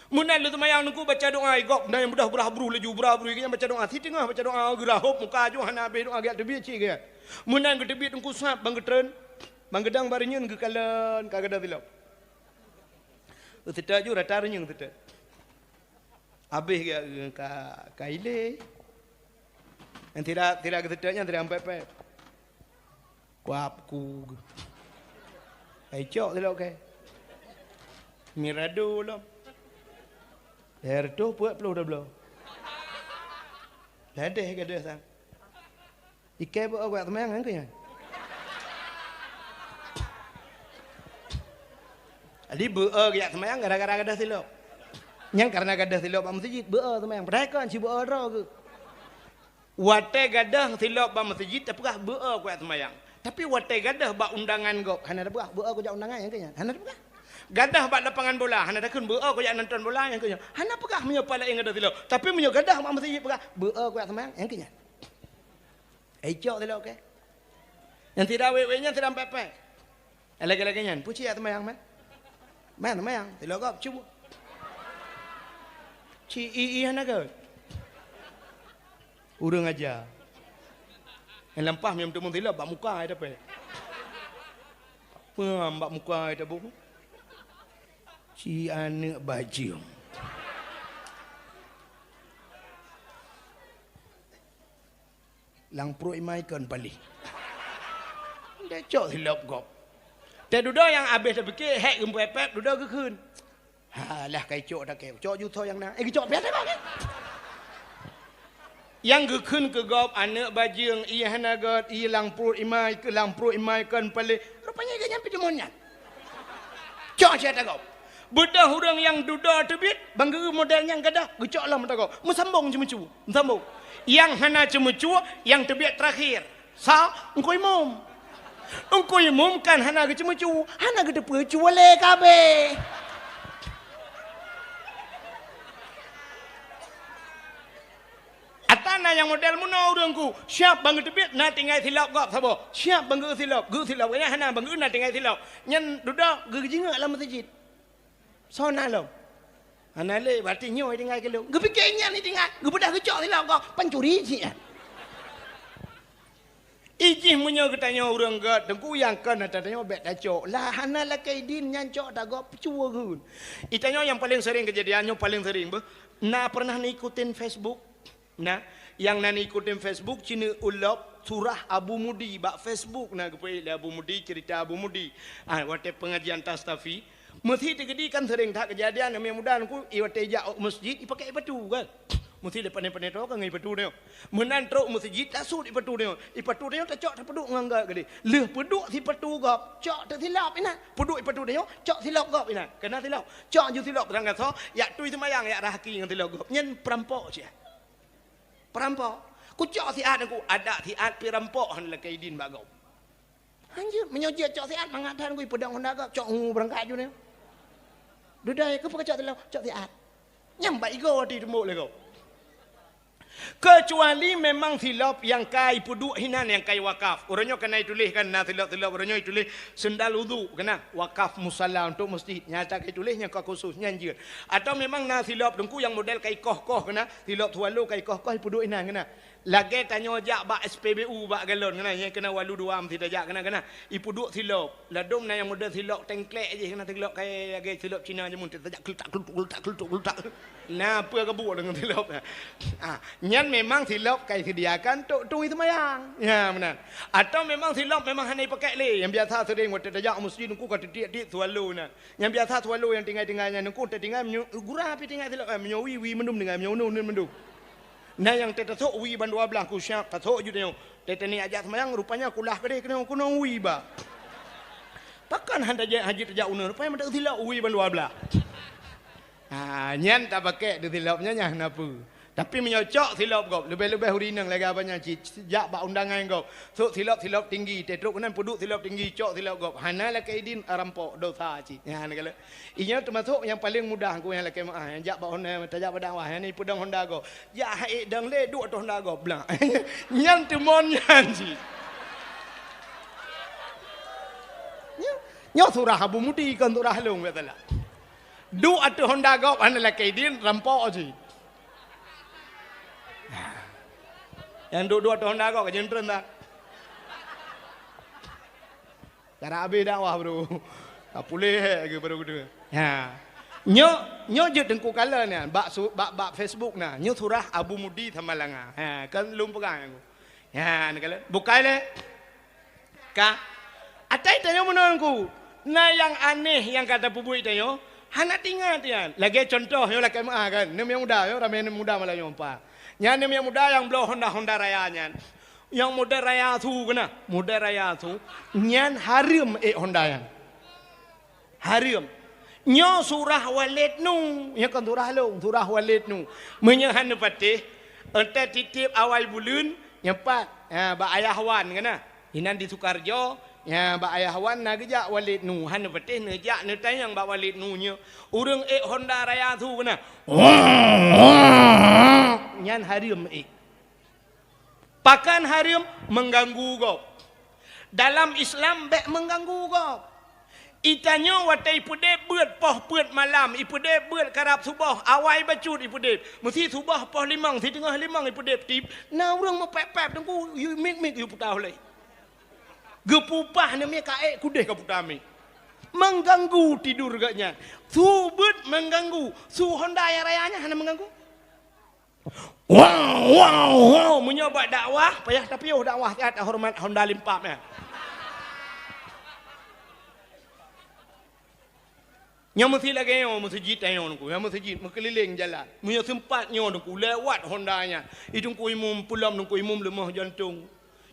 Meunan lheueh seumayang teungku baca doa igob, na nyang beudoh beurah bruh laju, beurah bruh, igob nyang baca doa, siteungoh baca doa, geurahop muka aju hana habéh doa, geujak teubiet cit geujak. Meunan geuteubiet teungku sab ban geutreun, ban geudong bak reunyeun geukalon ka gadôh silop. Seutôt ju rata reunyeun seutôt. Habéh geujak ka, ka ilée. Nyang sira, sira geuseutôt nyan sira pép-pép. Kuab ku. Hai cok silop kèe. Mirado lom. Lhèe reutôh peuet ploh tabloe. Ladeh gadôh sang. Ikèe beu-o kujak seumayang nyan keuh nyan. Jadi beu-o kujak seumayang gara-gara gadôh silop. Nyan kareuna gadôh silop bak meuseujid, beu-o seumayang. Padahai kon ci beu-o droe geuh. Watèe gadôh silop bak meuseujid tapeugah beu-o kujak seumayang. Tapi watèe gadôh bak undangan gob, hana tapeugah beu-o kujak undangan nyan keuh nyan. Hana tapeugah. Gadôh bak lapangan bola, hana takheun beu-o kujak nonton bola nyan keuh nyan. Hana peugah meunyoe pat laén gadôh silop. Tapi meunyoe gadôh bak meuseujid peugah beu-o kujak seumayang nyan keuh nyan. Hai cok silop kèe. Nyang sira wék-wék nyan sira pép-pép. Lagèe-lagèe nyan, peue ci jak seumayang meuh? Man seumayang, silop gob cuba. Ci i-i hana gét. Ureueng aja. Nyang lampah meuteumèe silop bak muka ai tapèe. Peue bak muka ai taboh? Ci aneuk bajeueng. Lam pruet imai kon paléh. Deh cok silop gob. Teududoe nyang habéh tapike, hék geupép-pép, dudoe geukheun. Halah kai cok takée, cok ju tho nyang na. Eh, geucok piah teuh. Nyang geukheun keu gob aneuk bajeueng, ie hana gét, ie lam pruet imai, keu lam pruet imai kon paléh. Rupanya geuh nyan pih deungon nyan. Cok siat gob. Beudôh ureuëng nyang dudoe teubiet, bang geu model nyang gadôh, geucok lom mata gob. Meusambong ceumeucue, meusambong. Nyang hana ceumeucue, nyang teubiet terakhir. Sa, Teungku Imum. Teungku Imum kan hana geuceumeucue, hana geuteupeue cue lé kabeh. Ata na nyang model meunoe ureuëng ku, siap bang geuteubiet na tinggai silop gob saboh. Siap bang geu silop, geu silop. Nyang hana bang geu na tinggai silop. Nyan dudoe geujingeuk lam meuseujid. Soe na lom? Hana lé, berarti nyoe tinggai keu lôn. Geupike nyan tinggai, geubeudôh geucok silop gob, pancuri cit nyan. Ijih meunyoe geutanyoe ureuëng gét, teungku nyang kon ata tanyoe bék tacok. Lah hana lakée idin nyan cok tagob cue geun. Itanyoe nyang paleng sering keujadian, nyoe paleng sering beuh. Na pernah neuikutin Facebook? Na, nyang na neuikutin Facebook, ci neuulop surah Abu Mudi bak Facebook na geupeuék lé Abu Mudi, cerita Abu Mudi. Ah, watée pengajian Tastafi, meusi teukeudi kan sering that keujadian, nyang muda nungku, i watée jak u meuseujid, ipakée ipatu kan. Meusi lé pane-pane to kan ngon ipatu nyoe. Meunan trok meuseujid, tasut ipatu nyoe. Ipatu nyoe tacok tapeuduek ngon gét geude. Lheueh peuduek sipatu gob, cok teusilop inan. Peuduek ipatu nyoe, cok silop gob inan. Kena silop. Cok ju silop tanggasoe, yak tui seumayang, yak rahaki ngon silop gob. Nyan perampok cit. Perampok. Kucok siat ku, adak siat pirampok han lakée idin bak gob. Hanjeuet, meunyoe jeuet cok siat mangat that ku, ipeudong honda gob, cok ngu beurangkat ju nyoe. Dudai, keupeue kacok silop, cok siat. Nyang bak igo ati teumbok lé gob. Keucuali memang silop nyang ka ipeuduek hinan nyang ka iwakaf. Uroe nyoe kana ituléh kan na silop-silop uroe nyoe ituléh sendal udhu kana wakaf musala untuk masjid. Nyata ka ituléh nyang ka khusus nyan jeuet. Atau memang na silop teungku nyang model ka ikoh-koh kana, silop swallow ka ikoh-koh ipeuduek hinan kana. Lagée tanyoe jak bak S P B U bak galon kana, nyang kena walu dua meusi tajak kana, kana. Ipeuduek silop. Ladom na nyang model silop tengklek jih kana, silop kaya lagée silop Cina jameun tajak kletak kletuk kletak kletuk kletak. Na peue ka buet deungon silop. Ah, nyan memang silop ka iseudiakan tok tui seumayang. Ya, meunan. Atau memang silop memang hana ipakée lé. Nyang biasa sering watée tajak meuseujid nungku ka titiek-tiek swallow na. Nyang biasa swallow nyang tinggai-tinggai nyan nungku tatinggai meunyoe gura pi tinggai silop, eh, meunyoe wie, wie mandum tinggai, meunyoe uneun, uneun mandum. Na nyang teutasok wie ban dua blaih ku siap tasok ju tanyoe. Teuh-teuh ni ajak seumayang, rupanya kulah keudeh keunong-keunong wie ba. Pakon han tajak haji tajak uneun, rupanya meudak silop wie ban dua blaih. Ha, nyan tapakée di silop nyan nyang na peue. Tapi meunyoe cok silop gob, leubeh-leubeh ureueng inong lagée abang nyan cit, jak bak undangan gob. Sok silop-silop tinggi, teuh trok keunan peuduek silop tinggi, cok silop gob. Hana lakée idin rampok dosa cit. Nyan kala. Inyoe teumasok nyang paleng mudah ku nyang lakée meu'ah, nyang jak bak honda, tajak bak dakwah, nyang ipeudong honda gob. Jak hai dong lé duek ateueh honda gob blah. Nyan teumon nyan cit. Nyoe, nyoe surah Abu Mudi kon surah lôn biasalah. Duek ateueh honda gob hana lakée idin rampok cit. Nyang duek-duek ateueh honda gob ka jeuntreun dah. Cara habéh dakwah baru. Ka puléh lagi baru geutanyoe. Ha. Nyoe, nyoe jeuet teungku kala nyan bak su-, bak, bak Facebook na. Nyoe surah Abu Mudi Samalanga. Ha, kan lôn peugah nyan. Ha, ni kala. Bukai lé. Ka. Atai tanyoe meunan ku. Na nyang aneh nyang ka tapeubuet tanyoe. Hana tingat nyan. Lagée contoh nyoe lakée meu'ah kan. Neum nyang muda nyoe ramé neum muda malam nyoe empat. Nyan neum nyang muda nyang bloe honda-honda raya nyan. Nyang model raya su keunan, model raya su, nyan hareuem ék honda nyan. Hareuem. Nyoe surah Walid Nu, nyoe kon surah lôn, surah Walid Nu. Meunyoe hana patéh, euntée titip awai buleuen, nyoe pat, ha, bak Ayah Wan keunan. Inan di Sukarjo, ha, bak Ayah Wan na geujak Walid Nu, hana patéh neujak neutanyong bak Walid Nu nyoe. Ureueng ék honda raya su keunan. Nyan hareuem ék. Pakon hareuem? Meuganggu gob. Dalam Islam bék meuganggu gob. Itanyoe watée ipeudeb beuet poh peuet malam, ipeudeb beuet karab suboh, awai bacut ipeudeb. Meusi suboh poh limong, siteungoh limong ipeudeb tib, na ureueng meupép-pép teungku, yue mik-mik yue puta ulée. Geupupah neumie kaék kudeh ka puta mik. Meuganggu tidur geuh nyan. Su beuet meuganggu, su honda nyang raya nyan hana meuganggu. Wow, wow, wow. Meunyoe bak dakwah, payah tapiôh dakwah siat horeumat honda limpap nyan. Nyoe meusi lagée nyoe meuseujid tanyoe nungku, nyoe meuseujid meukeulileng jalan. Meunyoe seumpat nyoe nungku lewat honda nyan, i teungku imum peulom teungku imum leumoh jantong.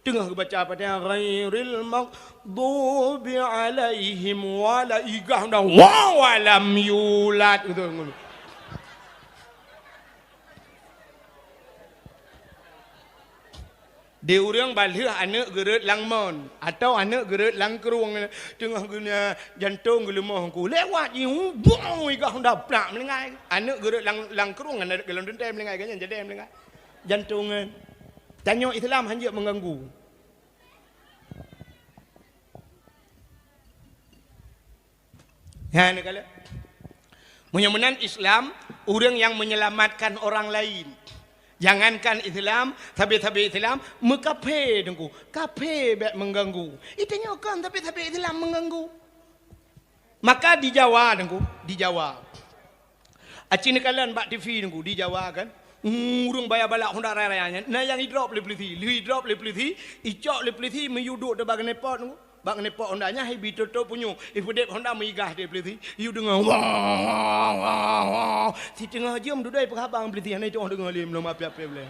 Teungoh geubaca Fatihah, "Ghairil maghdubi alaihim wala-," igah dah, "Wa, wa lam yulad." Gitu. Di ureueng balheueh aneuk geureuet lam mon, atau aneuk geureuet lam krueng, teungoh geunya jantong geuleumoh ku. Lewat jih, bung, igah dah plak meulinggai. Aneuk geureuet lam, lam krueng, aneuk geuleuet lam teuntèe meulinggai, geuhnyan jadèe meulinggai. Jantong nyan. Tanyoe Islam hanjeuet mengganggu. Nyan neukalon. Meunyoe meunan Islam, ureueng nyang menyelamatkan orang lain. Jangankan Islam, sabe-sabe Islam, meukafé teungku. Kafé bèk mengganggu. Itanyoe kon sabe-sabe Islam mengganggu. Maka di Jawa teungku, di Jawa. Aci neukalon bak T V teungku, di Jawa kan. Ureueng baya balak Honda raya-raya nyan, na nyang idrop lé polisi. Lheueh idrop lé polisi, icok lé polisi meuyue duek teubak keuneupot teungku. Bak keuneupot Honda nyan, hai bi toto punyueng. Ipeudép Honda meugah di polisi. Yue deungoe, wah, wah, wah, wah. Siteungoh jeuem dudoe peuhaba ngon polisi, hana itoh deungoe lé, meunyoe mapiap-piap lé.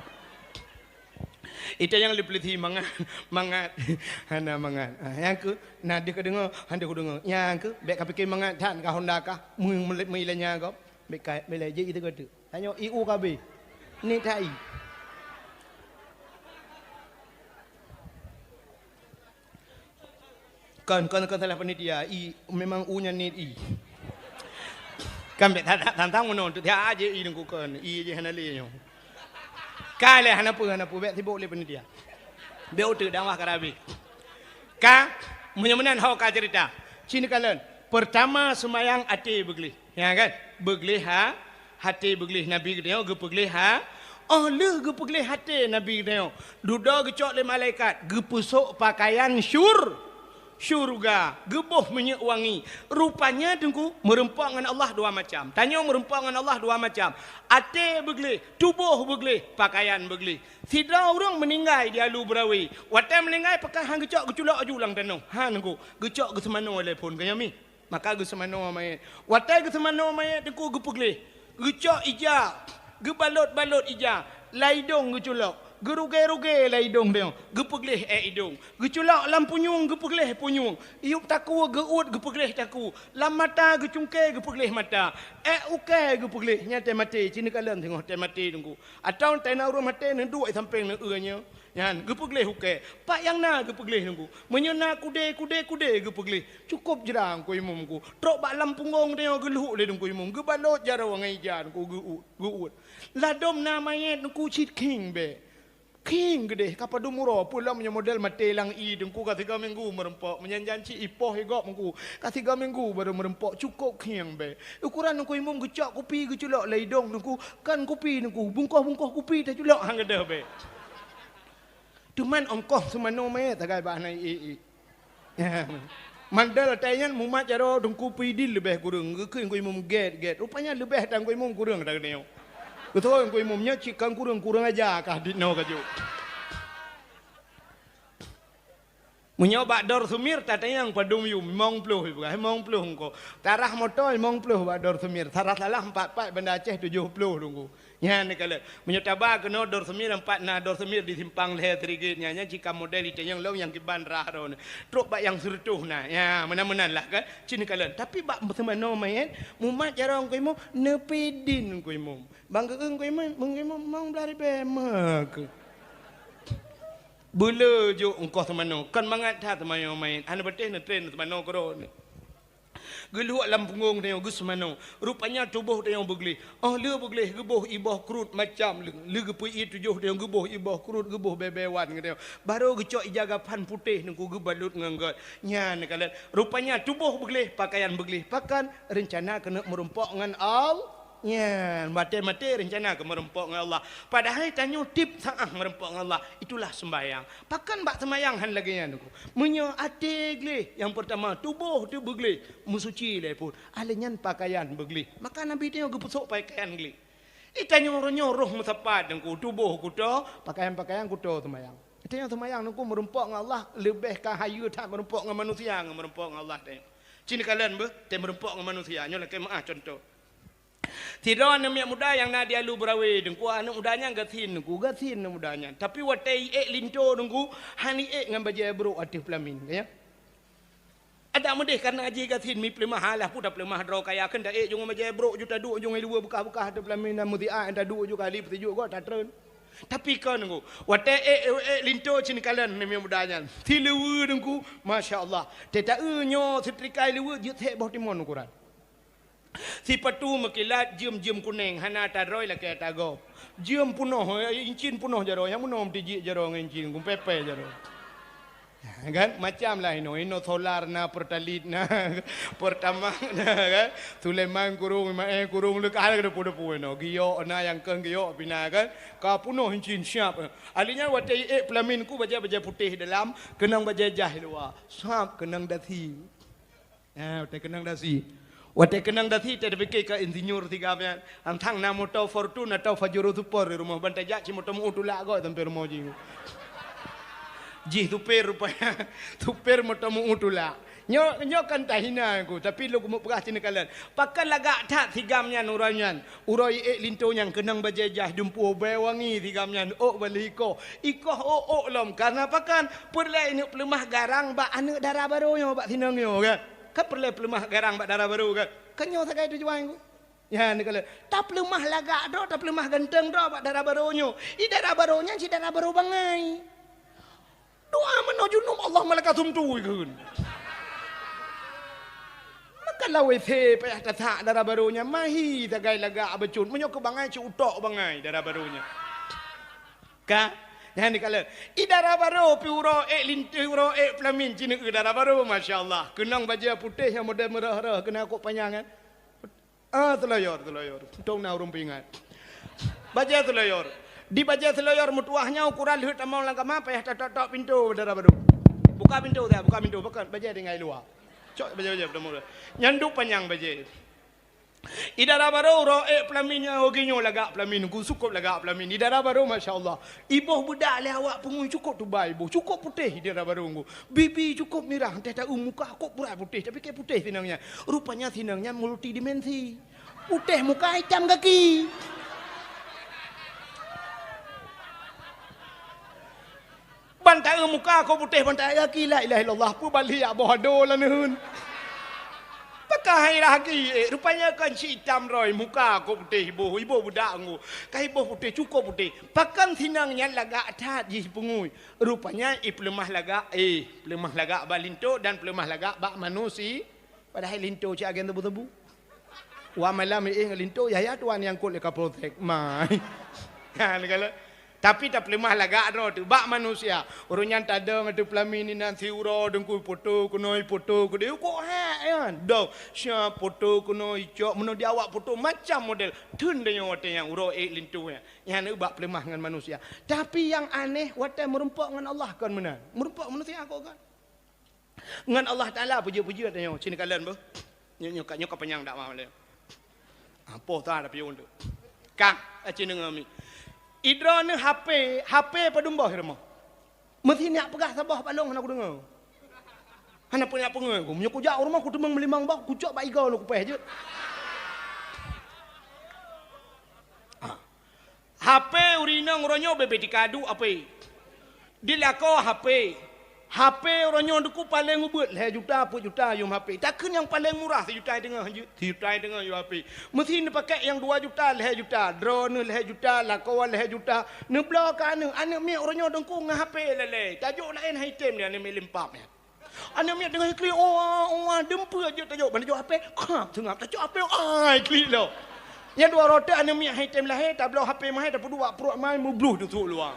Ita nyang lé polisi mangat, mangat. Hana mangat. Ah, nyang keu, na deuh ka deungoe, hana ku deungoe. Nyang keu, bèk ka pike mangat that ka Honda kah. Meu-, meu-, meulanya gob. Bèk ka, bèk lé, jeuet itu ka tu. Tanyoe I U K B. Ni tai. Kon, kon, kon salah panitia. I, memang U nyan niet I. Kan bèk ta-, ta-, tantang meunoe, tu tiap aja I nungku kon. I je hana lé nyoe. Ka lé hana peue, hana peue, bèk sibok lé panitia. Bèk uteuk dakwah ka habéh. Ka, meunyoe meunan ho ka cerita. Ci neukalon. Pertama, seumayang até beugleh. Ya kan? Beugleh ha, até beugleh Nabi geutanyoe geupeugleh ha. Oh lheueh geupeugleh até Nabi geutanyoe, dudoe geucok lé malaikat, geupeusok pakaian syur-, syurga, geuboh minyeuk wangi. Rupanya teungku, meurumpok ngon Allah dua macam. Tanyoe meurumpok ngon Allah dua macam. Até beugleh, tuboh beugleh, pakaian beugleh. Sidroe ureueng meuninggai di Alu Berawe. Watèe meuninggai pakon han geucok geuculok aju lam tanoh. Han teungku, geucok geuseumanoe lé phon keu nyoe mi. Maka geuseumanoe manyét. Watèe geuseumanoe manyét teungku geupeugleh. Geucok ija, geubalot-balot ija, lam idong geuculok. Geurugée-rugée lam idong teungoh, geupeugleh èk idong. Geuculok lam punyueng, geupeugleh punyueng. Yup takue geuuet, geupeugleh takue. Lam mata geucungké, geupeugleh mata. Èk ukée geupeugleh, nyan teuh maté, ci neukalon teungoh teuh maté teungku. Atawa teuh na ureueng maté neuduek sampéng neueu nyoe. Nyan geupeugleh ukée. Pat nyang na geupeugleh teungku. Meunyoe na kudé, kudé, kudé geupeugleh. Cukôp jra Teungku Imum ku. Trok bak lam punggong tanyoe geulhok lé Teungku Imum. Geubalot jaroe ngon ija Teungku geu-, geuuet. Ladôm na manyét Teungku cit khieng bèe. Khieng geudeh ka padum uroe. Peue lom nyoe model maté lam ie Teungku ka sigoe minggu meurumpok. Meunyan janci ipoh i gob Teungku. Ka sigoe minggu barô meurumpok. Cukôp khieng bèe. Ukoran Teungku Imum geucok kupi geuculok lam idong Teungku. Kan kupi Teungku. Bungkôh-bungkôh kupi taculok han gadôh bèe. Teuma ongkoh seumanoe manyét sagai bah na ie-ie. Mandal watèe nyan mumat jaroe Teungku Pidin leubeh kureueng, geukheun Teungku Imum gét-gét. Rupanya leubeh that Teungku Imum kureueng that geutanyoe. Beutôi Teungku Imum nyoe cit kon kureueng, kureueng aja kah dit noe ka jok. Meunyoe bak Dor Sumir tatanyong padum yum, limong ploh ipeugah, limong ploh ongkoh. Tarah moto limong ploh bak Dor Sumir, tarah salah empat pat Banda Aceh tujoh ploh Teungku. Nyan neukalon. Meunyoe taba keunoe Dor Sumir, empat na Dor Sumir di simpang lhèe Sirigit nyan, nyan cit ka model itanyong lom nyang kiban rah droeneuh. Trok bak nyang sireutôh na. Nya, meunan-meunan lah kan. Cit neukalon. Tapi bak seumanoe manyét, mumat jaroe Teungku Imum, neupidin Teungku Imum. Bang geueu Teungku Imum, Teungku Imum mong blah ribèe meukeue. Beuleu jok ongkoh seumanoe, kon mangat that seumanoe manyét. Hana patéh neutren seumanoe keudroe. Geulhok lam punggong tanyoe geuseumanoe. Rupanya tuboh tanyoe beugleh. Óh lheueh beugleh geuboh iboh krut macam leueng. Lheueh geupeu-ie tujoh tanyoe geuboh iboh krut, geuboh bèe-bèe wan geutanyoe. Barô geucok ija gapan putéh Teungku geubalot ngon gét. Nyan neukalon. Rupanya tuboh beugleh, pakaian beugleh. Pakon? Reuncana keuneuk meurumpok ngon All-, Nyan, maté-maté reuncana keu meurumpok ngon Allah. Padahai tanyoe tiep saát meurumpok ngon Allah. Itulah seumbahyang. Pakon bak seumbahyang han lagèe nyan Teungku. Meunyoe até gleh, nyang peurtama, tuboh teuh beugleh, meusuci lé phon. Alèh nyan pakaian beugleh. Maka Nabi tanyoe geupeusok pakaian gleh. Itanyoe uroe nyoe roh meusapat Teungku, tuboh kuto, pakaian-pakaian kuto seumbahyang. Itanyoe seumbahyang Teungku meurumpok ngon Allah leubeh ka hayeue that meurumpok ngon manusia ngon meurumpok ngon Allah tanyoe. Cit neukalon beuh, teuh meurumpok ngon manusia. Nyoe lakèe meu'ah cuntoh. Sidroe aneuk miet muda nyang na di Alue Beurawe, Teungku, aneuk muda nyan gasien, Teungku, gasien aneuk muda nyan. Tapi watèe iék linto, Teungku, han iék ngon bajèe brôk ateueh peulamin, ya. Adak meudéh kareuna jih gasien, mi peuleumah, alah, peue tapeuleumah droe kaya, kheun taék ju ngon bajèe brôk ju taduek ju ngon ileue beukah-beukah ateueh peulamin, dan meusiat taduek ju kali peusijuek gob tatreun. Tapi kon, Teungku, watèe ék, ék linto cit neukalon aneuk miet muda nyan. Sileue, Teungku, masya Allah. Teuta-eu nyoe seutrika ileue jeuet sép boh timon ukuran. Sipatu meukilat jeuem-jeuem kunèng, hana ata droe lakèe ata gob. Jeuem peunoh, incin peunoh jaroe, nyang meunoe meutijik jaroe ngon incin, gumpèe-pèe jaroe. Kan? Macam lah inoe, inoe solar na, Pertalite na, Pertamax na, kan? Sulaiman kurong, Maé kurong, leuka hana depu-depu inoe. Giok na, nyang keu giok pih na, kan? Ka peunoh incin siap. Ahli nyan watèe iék peulamin, Teungku, bajèe-bajèe putéh dalam, keunong bajèe jaih luwa. Sab keunong dasi. Eh, watèe keunong dasi. Watèe keunong dasi, watèe tapike keu insinyur sigam nyan. Hantang na moto Fortuner atau Pajero Sport di rumoh, ban tajak cit moto meu tulak gob sampoe rumoh jih. Jih supir rupanya. Supir moto meu tulak. Nyoe, nyoe kan tahina, Teungku, tapi lôn keumeung peugah cit neukalon. Pakon lagak that sigam nyan uroe nyan. Uroe iék linto nyan keunong bajèe jaih dumpeue bèe wangi sigam nyan, ôk bak lheueh ikoh. Ikoh ôk-ôk lom. Kareuna pakon? Peureulèe ineuk peuleumah garang bak aneuk dara barô nyoe, bak sinong nyoe, kan? Kan peureulèe peuleumah garang bak dara barô, kan? Kan nyoe sagai tujuan, Teungku. Nyan, neukalon. Tapeuleumah lagak droe, tapeuleumah ganteng droe bak dara barô nyoe. I dara barô nyan cit dara barô bangai. Doa meunoe junub, Allah malaikat sumtu ikheun. Maka lawét he payah tasak dara barô nyan, mahi sagai lagak bacut. Meunyoe keu bangai, cit utok bangai dara barô nyan. Ka? Nyan neukalon. I dara barô pih uroe ék linto, uroe ék peulamin, cit neueu dara barô, masya Allah. Keunong bajèe putéh nyang model meurah-rah, keunan kok panyang, kan? Ah, seulawar, seulawar. Untông na ureueng peuingat. Bajèe seulawar. Di bajèe seulawar meutuwah nyan ukuran lheueh tamong lam kama payah tatok-tok pintoe dara barô. Buka pintoe dah, buka pintoe. Pakon? Bajèe tinggai luwa. Cok bajèe-bajèe tamong. Nyan duek panyang bajèe. I dara barô uroe ék peulamin nyan, oh, geuh nyoe lagak peulamin, Teungku, cukôp lagak peulamin. I dara barô, masya Allah. Iboh beudak lé awak peungui, cukôp tubai iboh, cukôp putéh i dara barô, Teungku. Bibi cukôp mirah, teuh taeu muka kok purai putéh, tapi kèe putéh sinong nyan. Rupanya sinong nyan multidimensi. Putéh muka, itam gaki. Ban taeu muka kok putéh, ban taeu gaki, la ilaha illallah, peue bali jak boh ado laneuen. Pakon hai lagèe, eh, rupanya kan cit itam droe, muka kok putéh iboh, iboh beudak, Teungku. Ka iboh putéh, cukôp putéh. Pakon sinong nyan lagak that jih peungui. Rupanya ipeuleumah lagak, eh, peuleumah lagak bak linto dan peuleumah lagak bak manusi-, padahai linto cit agen tebu-tebu. Wah malam iék ngon linto, yah-yah tuan nyang kot lé Kapolsek. Mai. Ha, neukalon. Tapi tapeuleumah lagak droe teuh bak manusia. Ureueng nyan tadong ateueh peulamin inan siuroe, Teungku, poto keunoe, poto keudéh. Kok hak nyan? Dong, siap poto keunoe, icok, meunoe di awak poto macam model. Theun tanyoe watèe nyan uroe ék linto nyan. Nyan bak peuleumah ngon manusia. Tapi nyang aneh, watèe meurumpok ngon Allah kon meunan. Meurumpok manusia kok kon. Ngon Allah Taala peujeuet-peujeuet tanyoe, cit neukalon beuh. Nyoe, nyoe ka, nyoe ka panyang dakwah lé. Apoh that tapi untuk. Kang, aci deungoe mi. Idroeneuh H P, H P padum boh i rumoh. Meusi neujak peugah saboh bak lôn hana kudeungoe. Hana peue neujak peungoe ku. Meunyoe kujak u rumoh kuteumeung meulimong boh, kucok bak igoe lôn kupèh jeuet. Ah. H P ureueng inong uroe nyoe bèk-bèk tika duek H P. Di lakoe H P. H P uroe nyoe Teungku paleng ubeuet lhèe juta, peuet juta yum H P. Takheun nyang paleng murah sijuta teungoh jeuet, sijuta teungoh yum H P. Meusi neupakèk nyang dua juta, lhèe juta, droeneuh lhèe juta, lakoe lhèe juta. Neubloe keu aneuk, aneuk miet uroe nyoe Teungku ngon H P lalè. Tajok laén han item nyan aneuk miet limpap nyan. Aneuk miet teungoh iklik, "Owa, owa," deumpeuet jeuet tajok, ban tajok H P, khap seungab, tacok H P, ai, klik lom. Nyang dua rote aneuk miet han item lahé, tabloe H P meuhai, tapeuduek bak pruet mai, meubloh teusuk luwa.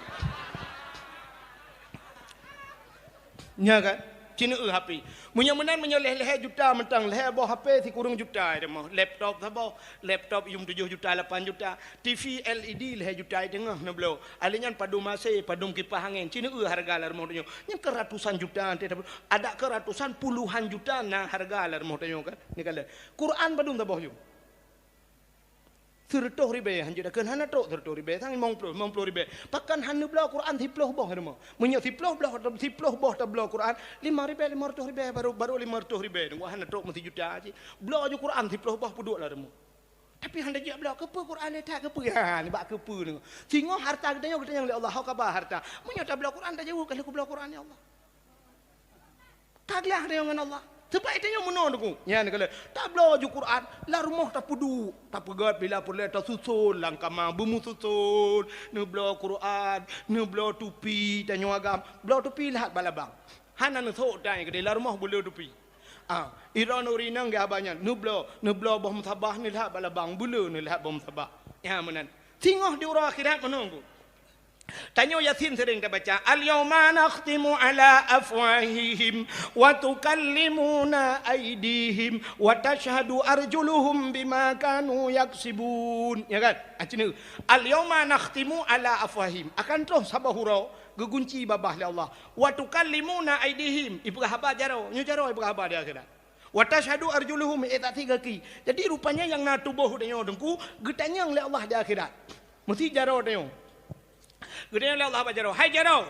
Nya kan? Cit neueu H P. Meunyoe meunan, meunyoe lhèe-lhèe juta mantong, lhèe boh H P sikureueng juta, laptop saboh. Laptop yum tujoh juta, lapan juta, T V L E D lhèe juta teungoh neubloe. Ahli nyan padum A C, padum kipah angén, cit neueu hareuga lam rumoh tanyoe. Nyan keu ratusan juta, adak keu ratusan, puluhan juta na hareuga lam rumoh tanyoe kan. Neukalon. Quran padum saboh yum? Sireutôh ribèe, hanjeuet takheun hana trok sireutôh ribèe, sang limong ploh, limong ploh ribèe. Pakon han neubloe Quran siploh boh i rumoh? Meunyoe siploh boh, siploh boh tabloe Quran, limong ribèe, limong reutôh ribèe, baru, baru limong reutôh ribèe. Teungku hana trok meusijuta cit. Bloe ju Quran siploh boh peuduek lam rumoh. Tapi hana jijak bloe, keupeue Quran le that, keupeue? Ha, nibak keupeue nyoe. Singoh harta geutanyoe, geutanyong lé Allah, "Ho ka ba harta?" Meunyoe tabloe Quran, tajaweueb, "Ka lheueh kubloe Quran, ya Allah." Ka glah tanyoe ngon Allah. Sebab tanyoe meunoe, Teungku. Nyan keuh lé, tabloe ju Quran, lam rumoh tapeuduek, tapeugét bila peureulée tasuson lam kama, beumususon, neubloe Quran, neubloe tupi, tanyoe agam, bloe tupi leuhat bak labang. Hana neusok tai keudeh, lam rumoh beuleu tupi. Ah, droeneuh ureueng inong geuhaba nyan, neubloe, neubloe boh musabah, neuleuhat bak labang, beuleu neuleuhat boh musabah. Nyan meunan. Singoh di uroe akhirat meunoe, Teungku. Tanyoe Yasin sering tabaca, "Al-yauma nakhtimu ala afwahihim wa tukallimuna aidihim wa tashhadu arjuluhum bima kanu yaksibun." Ya kan? Ah, cina. "Al-yauma nakhtimu ala afwahihim." Akan troh saboh uroe geugunci babah lé Allah. "Wa tukallimuna aidihim." Ipeugah haba jaroe. Nyoe jaroe ipeugah haba di akhirat. "Wa tashhadu arjuluhum." Eh, tak tiga ki. Jadi, rupanya nyang na tuboh tanyoe, Teungku, geutanyong lé Allah di akhirat. Meusi jaroe tanyoe. Geutanyong lé Allah bak jaroe, "Hai jaroe,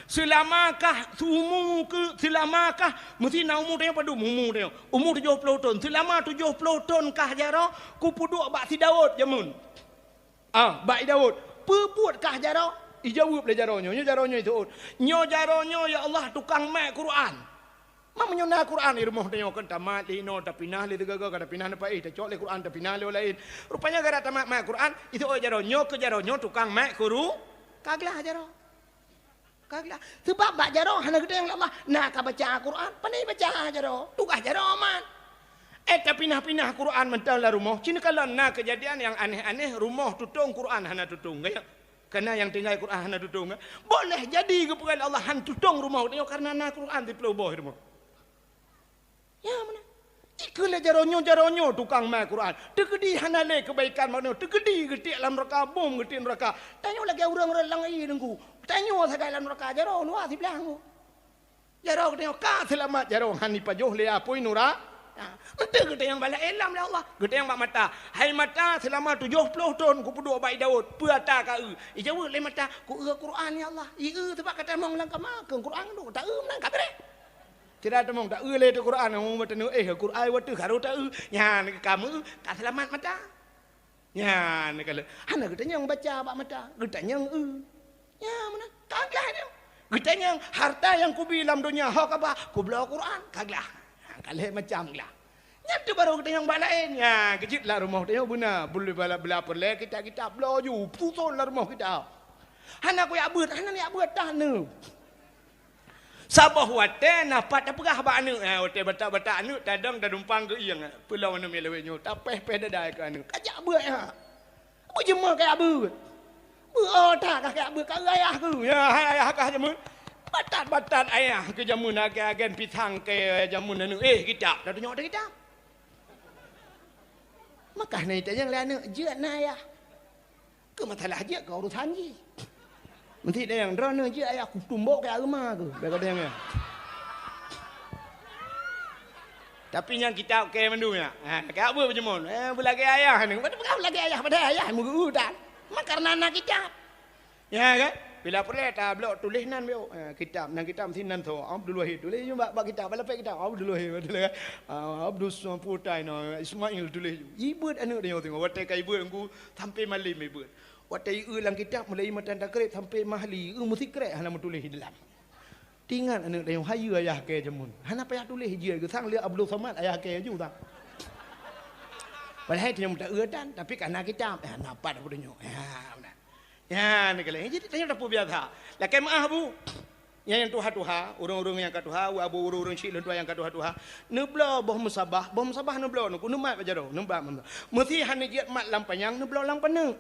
seulamakah, seumu keu, seulamakah?" Meusi na umu tanyoe padum, umu tanyoe. Umu tujoh ploh thon. "Seulama tujoh ploh thon kah jaroe kupeuduek bak si Daud jameun?" Ah, bak i Daud. "Peue buet kah jaroe?" Ijaweueb lé jaroe nyoe. Nyoe jaroe nyoe iseuôt, "Nyoe jaroe nyoe, ya Allah, tukang mat Quran." Ma meunyoe na Quran di rumoh tanyoe, kan tamat lé inoe, tapinah lé sigoe-goe, ka tapinah na paéh, tacok lé Quran, tapinah lé laén. Rupanya gara tamat mat Quran, iseuôt jaroe nyoe, keu jaroe nyoe tukang mat Quru-, ka glah jaroe. Ka glah. Sebab bak jaroe hana geutanyong lé Allah, na ka baca Quran, pane baca jaroe. Tugaih jaroe mat. Eh, tapinah-pinah Quran mantong lam rumoh. Cit neukalon na keujadian nyang aneh-aneh, rumoh tutong, Quran hana tutong. Ka nyan? Kana nyang tinggai Quran hana tutong, eh? Boleh jadi geupeugah lé Allah han tutong rumoh tanyoe karena na Quran siplôh boh rumoh. Ya, meunan. Jikheun lé jaroe nyoe, jaroe nyoe tukang mat Quran. Teukeudi hana lé keubaikan bak nyoe. Teukeudi geutiek lam neuraka, bom geutiek neuraka. Tanyoe lagée ureuëng rot lam ie, Teungku. Tanyoe sagai lam neuraka, jaroe luwa siblah, Teungku. Jaroe geutanyoe ka seulamat, jaroe han ipajoh lé apui nura-, ha, enteuk geutanyong bak laén lom lé Allah. Geutanyong bak mata, "Hai mata, seulama tujoh ploh thon kupeuduek bak i Daud, peue ata ka eu?" Ijaweueb lé mata, "Ku eu Quran, ya Allah." I eu teubak ka tamong lam kama, keu Quran duek, ta eu meunan ka beureh. Sira tamong, ta eu lé teuh Quran, oh, mata neu, eh, Quran wateuh harôh ta eu. Nyan ka meu, ka seulamat mata. Nyan ka lheueh. Hana geutanyong baca bak mata, geutanyong eu. Nyan meunan, ka glah nyoe. Geutanyong harta nyang kubi lam donya, ho ka ba, kubloe Quran, ka glah. Nyan ka lheueh macam glah. Nyan teuh barô geutanyong bak laén. Nyan keujeuet lam rumoh tanyoe beuna, bela, bela peureulée kitab-kitab bloe ju, suson lam rumoh kitab. Hana kujak beuet, hana neujak beuet, tan neu. Saboh watée na pat tapeugah bak aneuëk, ha, watée batat-batat aneuëk tadong tadumpang geuieng, peulom aneuëk miet lawét nyoe, tapéh-péh dada keu aneuëk. Kajak beuet, ha. Beujeumeung kajak beuet. Beuet that kah kajak beuet, ka eu ayah keuh. Ya, hai ayah kah jameun. Batat-batat ayah keuh jameun, agen-agen pisang kée jameun aneuëk. Eh, kitab, tatunyok teuh kitab. Maka na itanyong lé aneuëk, jeuet na ayah. Keu masalah jeuet keu urusan jih. Meusti tanyong, "Droeneuh jeuet ayah kutumbok keu areuma keuh?" Bèk ka tanyong nyan. Tapi nyang kitab kée mandum nyan. Ha, ka beuet beujeumeung. Eh, beulagée ayah ni. Beulagée ayah, padahai ayah meugeu tan. Maka karena na kitab. Ya kan? Bila peureulée tablok tuléh nan biôh. Eh, kitab, nan kitab meusti nan tho. Abdul Wahid tuléh bak, bak kitab, bak lapék kitab. Abdul Wahid tuléh kan? Ah, Abdul Samputai na, Ismail tuléh. Ibeuet aneuëk tanyoe singoh. Watée ka ibeuet Teungku, sampai malem ibeuet. Watée ieu lam kitab mulai matan takrib sampai mahli, ieu meusikrek hana meutuléh di dalam. Teuingat aneuëk tanyoe, hayeue ayah kée jameun. Hana payah tuléh jeuet geuh sang lé Abdul Somad ayah kée ju sang. Padahai tanyoe meuta eu tan, tapi kana kitab, eh, na pat Abdul nyoe. Ya, meunan. Ya, ni keuh lé. Jadi tanyoe tapeubiasa. Lakée meuáh, Bu. Nyang, nyang tuha-tuha, ureuëng-ureuëng nyang ka tuha, abu ureuëng-ureuëng syiek lôn tuha nyang ka tuha-tuha, neubloe boh musabah, boh musabah neubloe, neumat bak jaroe, neumat. Meusti hana jeuet mat lam panyang, neubloe lam peuneuk.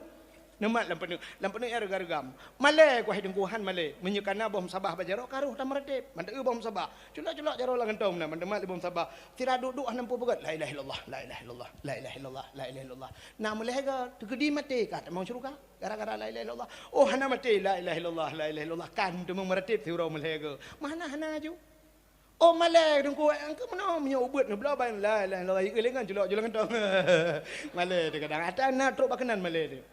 Neumat lam peuneuk, lam peuneuk nyang reugam-reugam. Malée kuh hai Teungku, han malée. Meunyoe kana boh musabah bak jaroe, ka roh tameurateb. Manteueu boh musabah. Culok-culok jaroe lam gantong na, manteumat lé boh musabah. Sira duek-duek hana peue peugét, la ilaha illallah, la ilaha illallah, la ilaha illallah, la ilaha illallah. Na meulhèe goe, teukeudi maté ka tamong syeuruga. Gara-gara la ilaha illallah. Oh, hana maté, la ilaha illallah, la ilaha illallah. Kan teuma meuratéb siuroe meulhèe goe. Mana hana aju. Oh, malèe Teungku, engkau meunoe meunyoe ubeuet neubloe ban la ilaha illallah, ieu lé ngon culok-culok gantong. Malèe teuh kadang. Ata na trok bak keunan malèe teuh.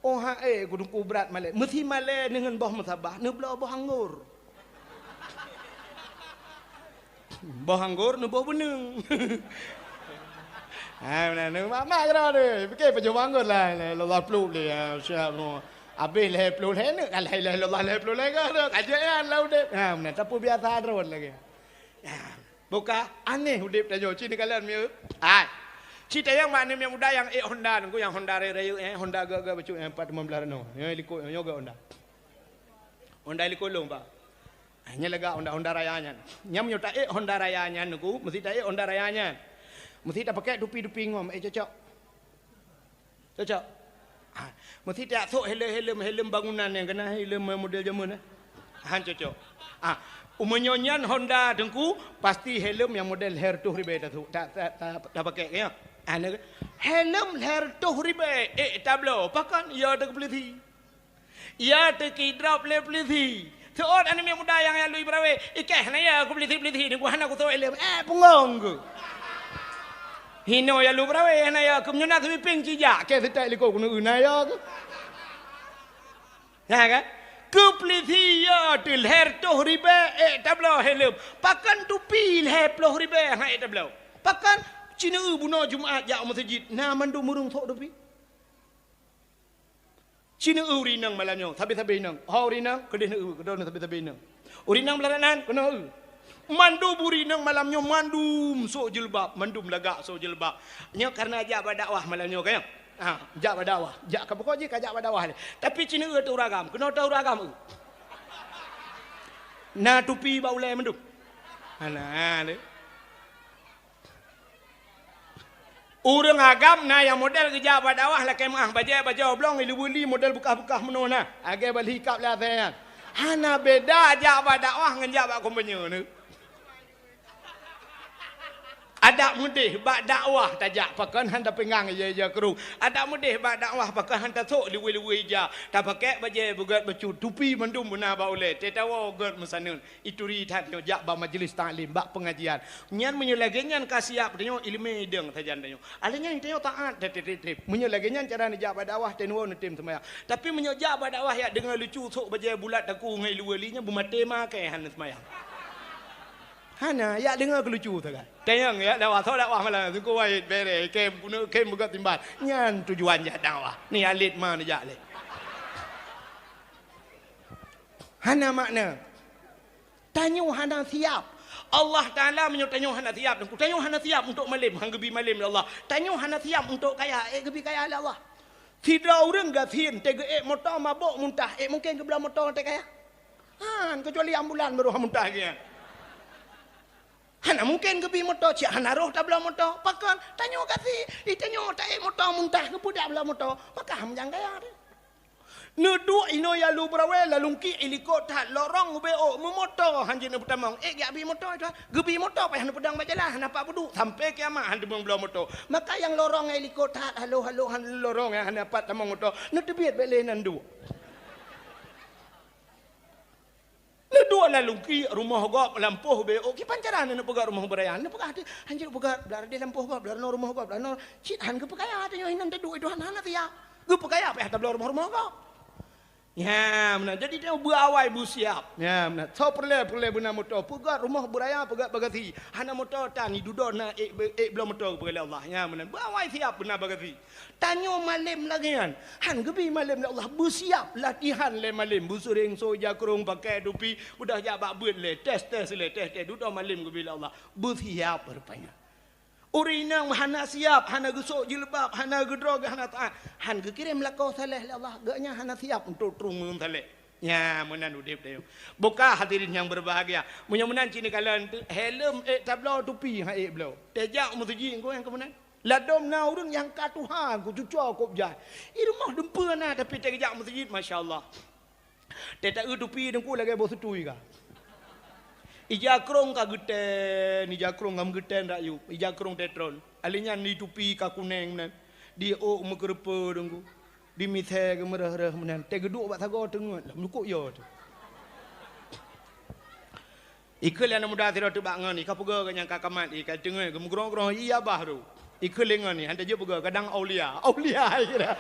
Oh, ha, eh, Teungku brat malèe. Meusi malèe deungon boh meusabah, neubloe boh anggor. Boh anggor neuboh beuneung. Ha, meunan, mak-mak keudroe tu. Pike pajoh bangon lah, la, la, la, ploh lé, ha, siap nyoe. Abéh lhèe ploh lhèe neuk, ka lhèe, lhèe, la, lhèe ploh lhèe ka, ka jeuet nyan lah udép. Ha, meunan, tapeubiasa droe lagèe. Ha, boh ka aneh udép tanyoe, ci neukalon mieu. Hai. Ci tayang mak aneuk miet muda nyang ék Honda, nunggu nyang Honda rayeuk-rayeuk, eh, Honda gèt-gèt bacut, eh, empat lima belas nyoe. Nyoe likot, nyoe gèt Honda. Honda likot lôn, Pak. Ah, nyan lagak Honda, Honda Raya nyan. Nyan meunyoe taék Honda Raya nyan, Teungku, meusti taék Honda Raya nyan. Meusti tapakèk tupi-tupi ngom, eh, cocok. Cocok. Ah, meusti tajak sôk helem-helem, helem bangunan nyang keunan helem model jameun, eh. Han cocok. Ah, meunyoe nyan Honda, Teungku, pasti helem nyang model lhèe reutôh ribèe tasôk, ta-, ta-, ta-, tapakèk, ya. Ah, helem lhèe reutôh ribèe, ék tabloe, pakon ya teuka peulisi. Ya teuka idrop lé peulisi. Seuôt aneuk miet muda nyang jak lui beurawe, "Ikèh, hana ya keu peulisi-peulisi nyoe, hana kusôk ileuem." Eh, punggong keuh. Hinoe jak lui beurawe, hana ya keuh, meunyoe na sweeping ci jak, kèe seutôt likot keuneuk na ya keuh. Na kan? Keu peulisi ya teuh lhèe reutôh ribèe, ék tabloe helem. Pakon tupi lhèe ploh ribèe, han ék tabloe. Pakon ci neueu bunoe Jumat jak u meuseujid, na mandum ureueng sôk tupi. Ci neueu ureueng inong malam nyoe, sabe-sabe inong. Ho ureueng inong, keudeh neueu, keudeh neueu sabe-sabe inong. Ureueng inong blah nan, keunoe eu. Mandum ureueng inong malam nyoe, mandum sôk jilbab, mandum lagak sôk jilbab. Nyoe kareuna jak bak dakwah malam nyoe, ka nyoe? Ha, jak bak dakwah. Jak ka buko jih ka jak bak dakwah lé. Tapi ci neueu teuh ureueng agam, keunoe teuh ureueng agam eu. Na tupi bak ulèe mandum. Hana lé. Ureueng agam na nyang model geujak bak dakwah lakèe meu'ah bajèe bajoe blong, ileubeli model beukah-beukah meunoe na, lagèe bali kab lé asèe nyan. Hana beda jak bak dakwah ngon jak bak kumpanye nyoe. Adak meudeh bak dakwah tajak pakon han tapinggang ija-ija krueng. Adak meudeh bak dakwah pakon han tasôk liwue-liwue ija. Tapakèk bajèe beugèt bacut, tupi mandum beuna bak ulèe, teuh tawoe gèt meusaneut. Ituri that nyoe jak bak majlis taklim, bak pengajian. Nyan meunyoe lagèe nyan ka siap tanyoe ileumèe idong sajan tanyoe. Alèh nyan tanyoe taat, teuh, teuh, teuh, teuh. Meunyoe lagèe nyan cara neujak bak dakwah, teuh neuwoe neutem seumayang. Tapi meunyoe jak bak dakwah jak deungoe lucu sôk bajèe bulat takue ngon ileue li nyan beumaté makèe hana seumayang. Hana, jak deungoe keu lucu sagai. Tanyong jak dakwah, soe dakwah malam, Teungku Wahid bèrèh, kèe keuneuk kèe beugèt timbal. Nyan tujuan jak dakwah. Ni alet ma neujak lé. Hana makna. Tanyoe hana siap. Allah Taala meunyoe tanyoe hana siap, tanyoe hana siap untuk malém, han geubi malém lé Allah. Tanyoe hana siap untuk kaya, ék geubi kaya lé Allah. Sidroe ureueng gasien teuh geuék moto mabök muntah, ék mungken geubloe moto teuh kaya? Han, keucuali ambulan baru han muntah geuh nyan. Hana mungken geubi moto, cit hana roh tabloe moto. Pakon? Tanyoe gasien, di tanyoe taék moto muntah, geupeugah bloe moto, maka han meujang kaya teuh. Neuduek inoe jak lu beurawe lalungki ilikot that lorong ubé ôk meumoto han jeuet neupeutamong. Ék geujak bi moto itu, geubi moto payah neupeudong bak jalan, hana pat peuduek sampai kiamat han teumeung bloe moto. Maka nyang lorong ilikot that halo-halo han lorong nyang hana pat tamong moto, neuteubiet bék lé nan duek. Neuduek lalungki rumoh gob lampôh ubé ôk, kiban cara neupeugah rumoh beuraya, neupeugah teuh han jeuet peugah blah deh lampôh gob, blah rumoh gob, blah cit han geupeukaya teuh nyoe inan teuduek itu hana, hana siap. Geupeukaya payah tabloe rumoh-rumoh gob. Nyan meunan. Jadi tanyoe beuawai beusiap. Nyan meunan. Soe peureulèe, peureulèe beuna moto, peugèt rumoh beuraya, peugèt bagasi. Hana moto tan, dudoe na ék, ék bloe moto geupeugah lé Allah. Nyan meunan. Beuawai siap beuna bagasi. Tanyoe malém lagèe nyan. Han geubi malém lé Allah. Beusiap latihan lé malém. Beusuréng soe ija krueng, pakai tupi, beudoh jak bak beuet lé. Tes-tes lé, tes-tes. Dudoe malém geubi lé Allah. Beusiap rupanya. Ureueng inong hana siap, hana geusôk jilbab, hana geudroe, hana taat, han geukirém lakoe saleh lé Allah, geuh nyan hana siap untuk trueng meunurun saleh. Nyan meunan udép tanyoe. Boh ka hadirin nyang berbahagia. Meunyoe meunan cit neukalon teuh, helem ék tabloe, tupi han ék bloe. Tajak u meuseujid ngon nyang keu meunan. Ladôm na ureueng nyang ka tuha, ku cucoe kôb jai. I rumoh dumpeue na, tapi tajak u meuseujid, masya Allah. Teuh taeu tupi Teungku lagèe boh seutui ka. Ija krueng ka geutén, ija krueng ka meugeutén rakyueb, ija krueng teuh tron. Alèh nyan di tupi ka kunéng meunan, di ôk meukeureupeue Teungku, di misèe geumeureuh-reuh meunan. Teuh geuduek bak sagoe teungeut lom, lukok yo teuh. Ikheun lé aneuk muda sidroe teuh bak ngon, i ka peugah geuh nyang ka kamat, i ka teungeut geumeugrong-grong, i abah tu. Ikheun lé ngon, i han tajeuet peugah, kadang aulia. Aulia, i kira.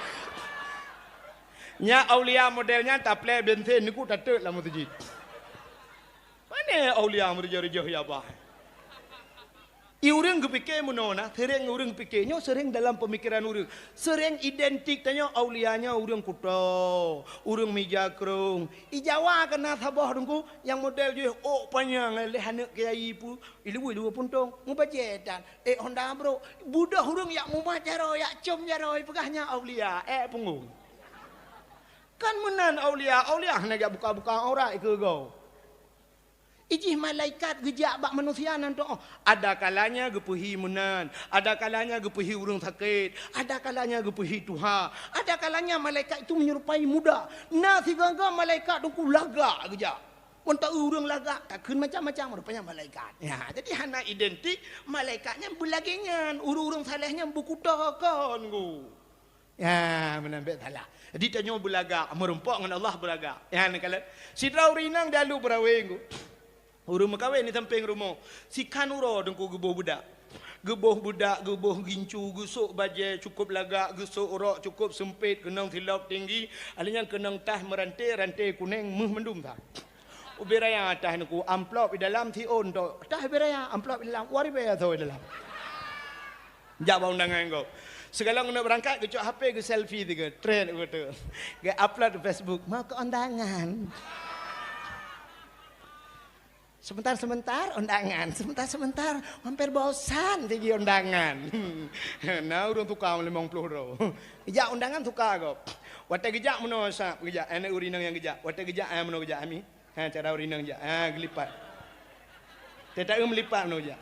Nyan aulia model nyan taplè bensin, neukuk tateuk lam meuseujid. Pane aulia meureujoh-reujoh, i abah? I ureuëng geupike meunoe na, seuréng ureuëng pike nyoe seuréng dalam peumikiran ureuëng. Seuréng identik tanyoe aulia nyoe ureuëng kuto, ureuëng mija krong. I Jawa keunan saboh teungku nyang model jih ôk panyang leh aneuk kiai pu, i luwue-luwue puntong, mubajée tan, ék honda brok. Budoh ureuëng yak mumat jaroe, yak com jaroe, peugah nyan aulia, ék punggong. Kan meunan aulia, aulia hana jak buka-buka aurat keu goe. Ijih malaikat geujak bak manusia nan toh. Ada kalanya geupeuhi meunan, ada kalanya geupeuhi ureuëng sakét, ada kalanya geupeuhi tuha, ada kalanya malaikat itu menyerupai muda. Na sigaga malaikat teungku lagak geujak. Mantong ureuëng lagak takheun macam-macam rupanya malaikat. Ya, jadi hana identik malaikat nyan beulagée nyan, ureuëng-ureuëng saleh nyan beukuto kon gu. Ya, meunan bék salah. Jadi tanyoe beulagak, meurumpok ngon Allah beulagak. Ya, neukalon. Sidroe ureuëng inong dalu beurawe gu. Ureuëng meukawen di sampéng rumoh. Sikan uroe teungku geuboh beudak. Geuboh beudak, geuboh gincu, geusok bajée cukôp lagak, geusok rok cukôp seumpét, keunong silop tinggi, alèh nyan keunong tah meuranté, ranté kunéng, méuh mandum tah. Ubé raya tah teungku, amplop di dalam siôn tok. Tah ubé raya, amplop di dalam, dua ribèe soe di dalam. Jak bak undangan gob. Sigohlom keuneuk beurangkat geucok H P geu-selfie tiga, trend beutôi. Geu-upload di Facebook, "Mau ke undangan." Sebentar-sebentar undangan, sebentar-sebentar hampir bosan sigi undangan. Na ureuëng tuka limong ploh droe. Jak undangan tuka gob. Watée geujak meunoe sab geujak, aneuk ureuëng inong nyang geujak. Watée geujak, eh, meunoe geujak ami. Ha, cara ureuëng inong jak. Ha, geulipat. Teuta eu meulipat meunoe jak.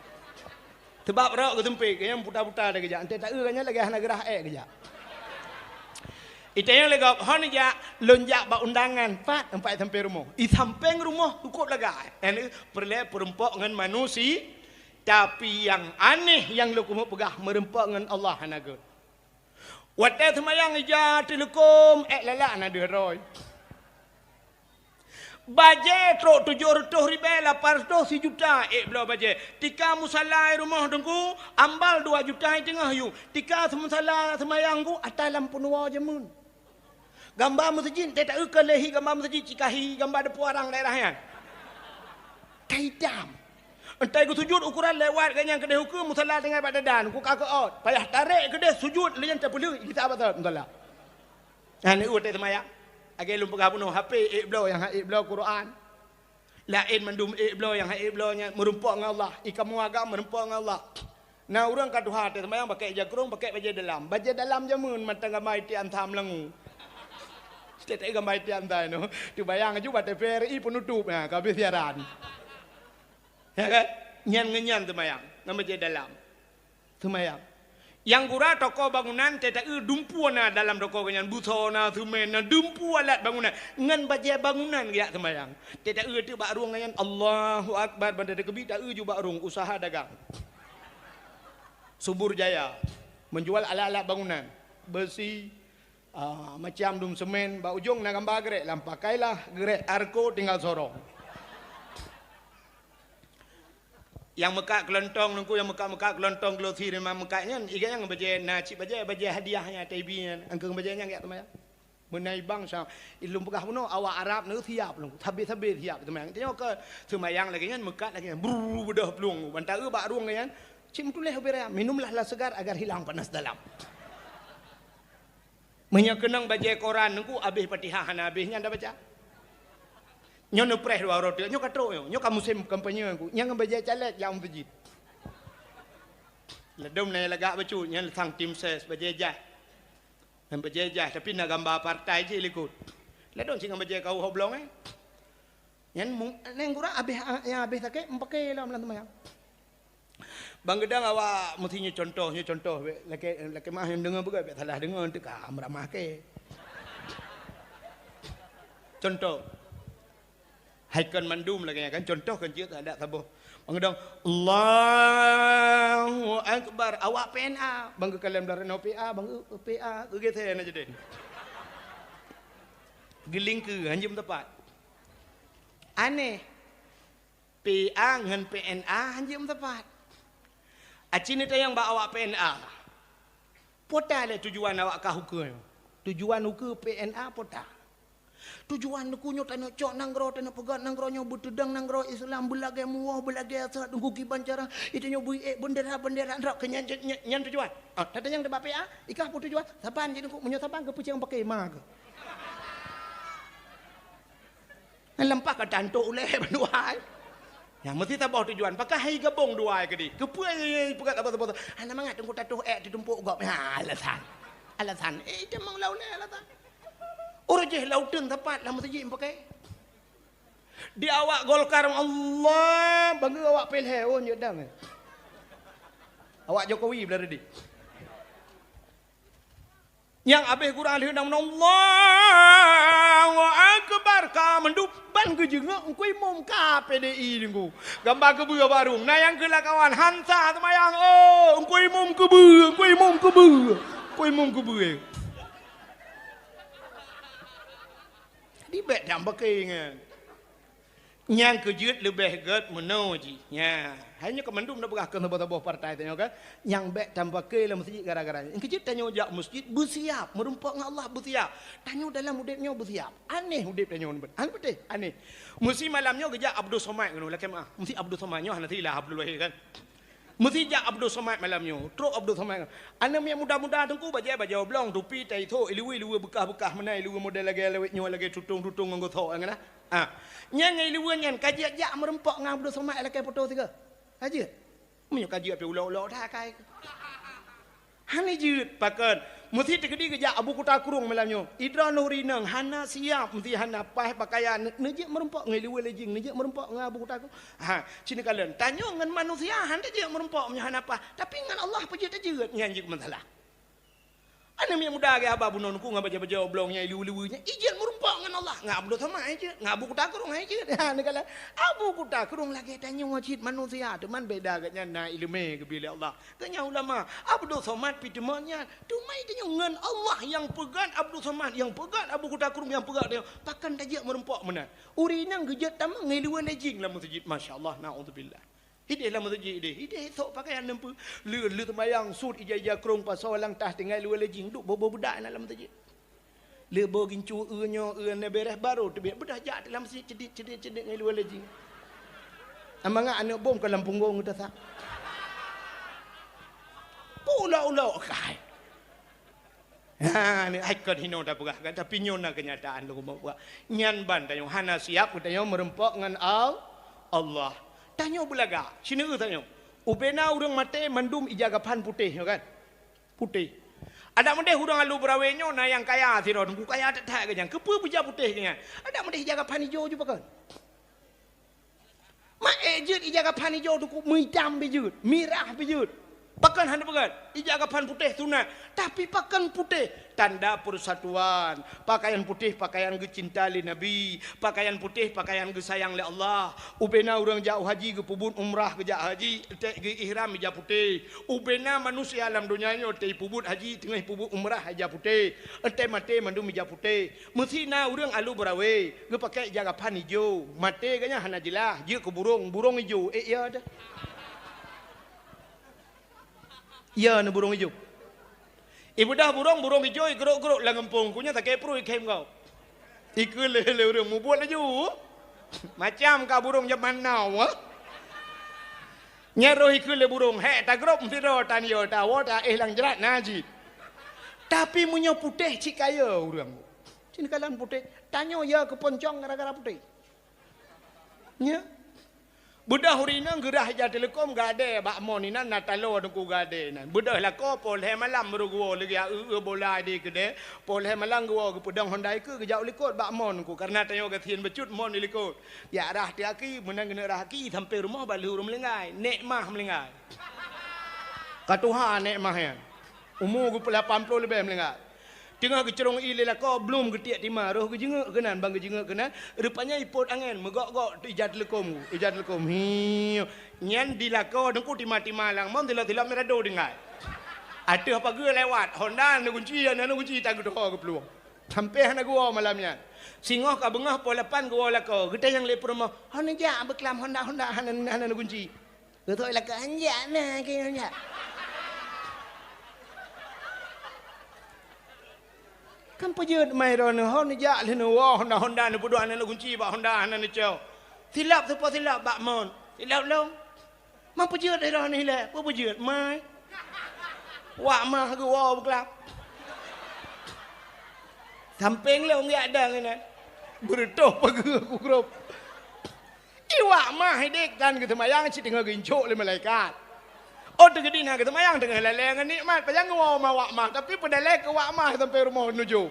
Teubab rok geuseumpét, geunyang puta-puta dah geujak. Teuta eu geunyang lagée hana geurah ék geujak. Itanyong lé gob, "Hon jak, lôn jak bak undangan, pat?" "Pat sampéng rumoh." "I sampéng rumoh cukôp lagak." Nyan peureulée peurumpok ngon manusia, tapi nyang aneh nyang lôn keumeung peugah meurumpok ngon Allah hana gét. Watée seumayang ija teuleukom, ék lalak na deuh droe. Bajée trok tujoh reutôh ribée, lapan reutôh, sijuta ék bloe bajée. Tika musala i rumoh teungku, ambal dua juta i teungoh yue. Tika musala seumayang ku ata lam peunuwoe jameun. Gamba meuseujid, teuta eu ka lé hi gamba meuseujid, cikahi gamba deupeu arang daerah nyan. Ka itam. Entai geusujut ukuran lewat geunyang keudeh ukeue musala tinggai bak dadan, ku ka keuôt. Payah tarek keudeh sujut lé nyan teupeuleueh gisa basa musala. Nyan watée seumayang. Lagée lôn peugah bunoe H P ék bloe nyang ha ék bloe Quran. Laén mandum ék bloe nyang ha ék bloe nyan meurumpok ngon Allah. I kamoe agam meurumpok ngon Allah. Na ureuëng ka tuha teuh seumayang pakai ija krong, pakai bajée dalam. Bajée dalam jameun mantong gamba itian tham langu. Setiap gamba itian tham nyoe. Teubayang aju bak T V R I penutup, ha, ka habéh siaran. Ya kan? Nyan ngon nyan seumayang, ngon bajée dalam. Seumayang. Nyang gura toko bangunan, teuta eu dumpeue na dalam toko geuh nyan, buso na, semen na, dumpeue alat bangunan. Ngon bajée bangunan geujak seumayang. Teuta eu teuk bak rueng nyan, Allahu Akbar, banda teukeubit, ta eu ju bak rueng, usaha dagang. Subur Jaya, menjual alat-alat bangunan, beusi, ah, macam dum semen, bak ujong na gamba geurék lam, pakailah geurék Arco tinggal sorong. Nyang meukat keulontong nungku, nyang meukat-meukat keulontong glosi memang meukat nyan, iga nyang bajée na cit bajée, bajée hadiah nyan, T V nyan, angkeueng bajée nyan geujak seumayang. Meunai bangsa, ilôn peugah bunoe, awak Arab nyoe siap lom, sabe-sabe siap seumayang. Tanyoe keu seumayang lagée nyan, meukat lagée nyan, brrr, beudôh plueng, ban ta eu bak rueng nyan, cit meutuléh ubé raya, "Minumlah lah segar agar hilang panas dalam." Meunyoe keunong bajée koran nungku, habéh Fatihah hana habéh, nyan tabaca. Nyoe neupreh dua uroe teuk, nyoe ka trok nyoe, nyoe ka musém kampanye nungku, nyang bajée caleg jak meuseujid. Ladôm na lagak bacut, nyan sang tim ses, bajée jaih. Nyan bajée jaih, tapi na gamba partai jih likot. Ladôm cit ngon bajée kawoe hoblong, eh. Nyan mung-, nyan gura habéh, nyang habéh sakét, meupaké lom lam seumayang. Ban geudong awak meusti nyoe contoh, nyoe contoh, bék lakée, lakée meuah nyang deungoe beugét, bék salah deungoe, teuka meuramah kée. Contoh. Hai kon mandum lagée nyan kan, contoh kan cit, adak saboh. Ban geudong, "Allahu Akbar," awak P N A, ban geukalon blah reunoe P A, ban geu-, P A, geugeusé na jadi. Geulingkeue, hanjeuet meutepat. Aneh. P A ngon P N A hanjeuet meutepat. Aci neutanyong bak awak P N A, "Po ta lé tujuan awak kah ukeue?" "Tujuan ukeue P N A po ta?" Tujuan Teungku nyoe taneuk cok nanggroe, taneuk peugöt nanggroe nyoe, beuteudong nanggroe Islam, beulagèe muwoh, beulagèe asat, Teungku kiban cara, itu nyoe bui ék bendera-bendera nanggroe, keu nyan, nyan, nyan tujuan. Ah, tatanyong teubak P A, ikah peue tujuan? Saban jih Teungku, meunyoe saban keu peucang paké ma keuh. Nyan lampah ka tantok ulèe bandua. Nyan meusti saboh tujuan. Pakon hai gabong dua ai keudeh? Keupeue ai peugah saboh-saboh? Hana mangat Teungku tatuh ék teutumpok gob. Ha, alasan. Alasan. Eh, itu memang lau lé alasan. Ureueng jih lau teun sapat lam meuseujid pakai. Di awak Golkar, Allah, bangga awak P L H, oh, nyok dang. Awak Jokowi belah ready. Nyang abéh gurang lheueh nang meunoe, Allahu Akbar, ka mandum ban geujeungok Teungku Imum ka P D I Teungku. Gamba keubeue barong, na nyang keu lakawan hansa seumayang, oh, Teungku Imum keubeue, Teungku Imum keubeue, Teungku Imum keubeue. Jadi bèk dang paké nyan. Nyang keujeuet leubeh gèt meunoe jih. Nya, hai nyoe keu mandum na peugah keu saboh-saboh partai tanyoe kan. Nyang bèk tapaké lam meuseujid gara-gara nyan. Nyang keujeuet tanyoe jak meuseujid beusiap, meurumpok ngon Allah beusiap. Tanyoe dalam udép nyoe beusiap. Aneh udép tanyoe nyoe. Aneh beutôi, aneh. Meusi malam nyoe geujak Abdul Somad ngon lakèe meu'ah. Meusi Abdul Somad nyoe hana silah Abdul Wahid kan. Meusi jak Abdul Somad malam nyoe. Trok Abdul Somad. Aneuk miet muda-muda Teungku bajèe bajèe oblong, tupi, tai tho, iluwa-iluwa beukah-beukah meunan, iluwa model lagèe lawét nyoe, lagèe tutong-tutong ngon gosok nyan na. Ah. Nyan ngon iluwa nyan ka jeuet jak meurumpok ngon Abdul Somad lakèe poto sigoe. Ka jeuet. Meunyoe ka jeuet pih ulok-ulok that akai. Hana jeuet pakon. Meusi teukeudi geujak Abu Kuta Krueng malam nyoe. Idroe nuri nang hana siap, meusi hana paih pakaian, neujeuet meurumpok ngon iluwa lejing, neujeuet meurumpok ngon Abu Kuta Krueng. Ha, ci neukalon. Tanyoe ngon manusia han tajeuet meurumpok meunyoe hana paih, tapi ngon Allah peue jeuet tajeuet, nyan jeuet masalah. Aneuk miet muda geuhaba bunoe Teungku ngon bajèe-bajèe oblong nyang iluwa-luwa nyan, ijeuet meurumpok ngon Allah, ngon Abdul Somad ijeuet, ngon Abu Kuta Krueng ijeuet. Ha, neukalon Abu Kuta Krueng lagèe tanyoe cit manusia, teuma beda geuhnyan na ileumèe geubri lé Allah. Geuhnyan ulama, Abdul Somad pih teuma nyan. Teuma tanyoe ngon Allah nyang peugöt Abdul Somad, nyang peugöt Abu Kuta Krueng, nyang peugöt tanyoe, pakon tajeuet meurumpok meunan. Ureueng inong geujeuet tamong ngon iluwa lejing lam meuseujid, masya Allah, naudzubillah. Idéh lam meuseujid idéh, idéh sok pakaian neumpeue. Lheueh, lheueh seumayang sut ija-ija krông pasoe lam tah tinggai iluwa lejing duek boh-boh beudak na lam meuseujid. Lheueh boh gincu eu nyoe eu na bèrèh barô teubiet beudah jak lam meuseujid cedit-cedit-cedit ngon iluwa lejing. Amangat aneuk bom ka lam punggong geuta sak. Ulok-ulok kai. Ha, ni ai kon hinoe tapeugah kan, tapi nyoe na keunyataan lôn peugah. Nyan ban tanyoe hana siap geutanyoe meurumpok ngon Al-, Allah. Tanyoe beulagak, sineuk tanyoe. Ubena ureueng maté mandum ija gaphan putéh nyoe kan. Putéh. Adak meudeh ureueng alu beurawe nyoe na nyang kaya sidroe, Teungku kaya that-that geuh nyan. Keupeue beuja putéh geuh nyan? Adak meudeh ija gaphan ijo ju pakon. Maé jeuet ija gaphan ijo Teungku, meuitam pih jeuet, mirah pih jeuet. Pakon hana peugöt? Ija gaphan putéh sunat, tapi pakon putéh? Tanda persatuan. Pakaian putéh pakaian geucinta lé Nabi, pakaian putéh pakaian geusayang lé Allah. Ubena ureueng jak u haji geupeubuet umrah geujak haji, eunteuk geu-ihram ija putéh. Ubena manusia lam donya nyoe teuh peubuet haji teungoh peubuet umrah ija putéh, eunteuk maté mandum ija putéh. Meusi na ureueng alu beurawe, geupakè ija gaphan ijo, maté geuh nyan hana jeulaih, jeuet keu burông, burông ijo, ék ya teuh. Ya na burông ijo. Ibeudah burông, burông ijo igrok-grok lam gampông, ku nyan sakét pruet ikhém gob. Ikheun lé, lé ureueng mubuet laju. Macam ka burông jaman now, eh. Nyan roh ikheun lé burông, hék tagrop sidroe tan yo tawoe taéh lam jrat na jih. Tapi meunyoe putéh cit kaya ureueng. Cit kalon putéh, tanyoe ya keuponcong gara-gara putéh. Nya. Beudôh ureueng inong geurah ija teuleukom gadée bak mon inan na taloe teungku gadée inan. Beudôh lakoe poh lhée malam baru geuwoe lagée eu-eu bola di keudée. Poh lhée malam geuwoe geupeudong honda ikeue geujak u likot bak mon teungku. Kareuna tanyoe gasien bacut mon di likot. Jak rah teuh aki, meunan geuneuk rah aki sampai rumoh bak lheueh ureueng meuninggai. Nek mah meuninggai. Ka tuha nek mah nyan. Umu geupeulapan ploh leubeh meuninggai. Teungoh geucurông ié lé lakoe, blom geutiek tima, roh geujeungok keunan, ban geujeungok keunan, rupanya ipot angén, meugok-gok ija teuleukom, ija teuleukom. Hiu. Nyan di lakoe teungku tima-tima lam mon, tilok-tilok mirado tinggai. Ateueh pageue lewat, honda na gunci, na gunci tageutoe geuplueng. Sampai hana geuwoe malam nyan. Singoh ka beungoh poh lapan geuwoe lakoe, geutanyong lé peurumoh, "Hana jak beuklam honda-honda hana, hana gunci?" Beutôi lah keu anjak na keu anjak. Kan peujeuet mai droeneuh, ho neujak lé neuwoe honda-honda, neupeuduek aneuk gunci bak honda hana neucok. Silap seupôt silap bak mon. Silap lom. Man peujeuet droeneuh ilée, peue peujeuet mai. Wak mah geuwoe beuklap. Sampéng lom geujak dang inan. Beureutoh pageue kugrop. Iwak mah idék kan geuseumayang cit teungoh geuincok lé malaikat. Oh, teugeuti na geuseumayang teungoh lalée ngon nikmat, pajan geuwoe ma wak mah, tapi peudalée keu wak mah sampoe rumoh nujoh.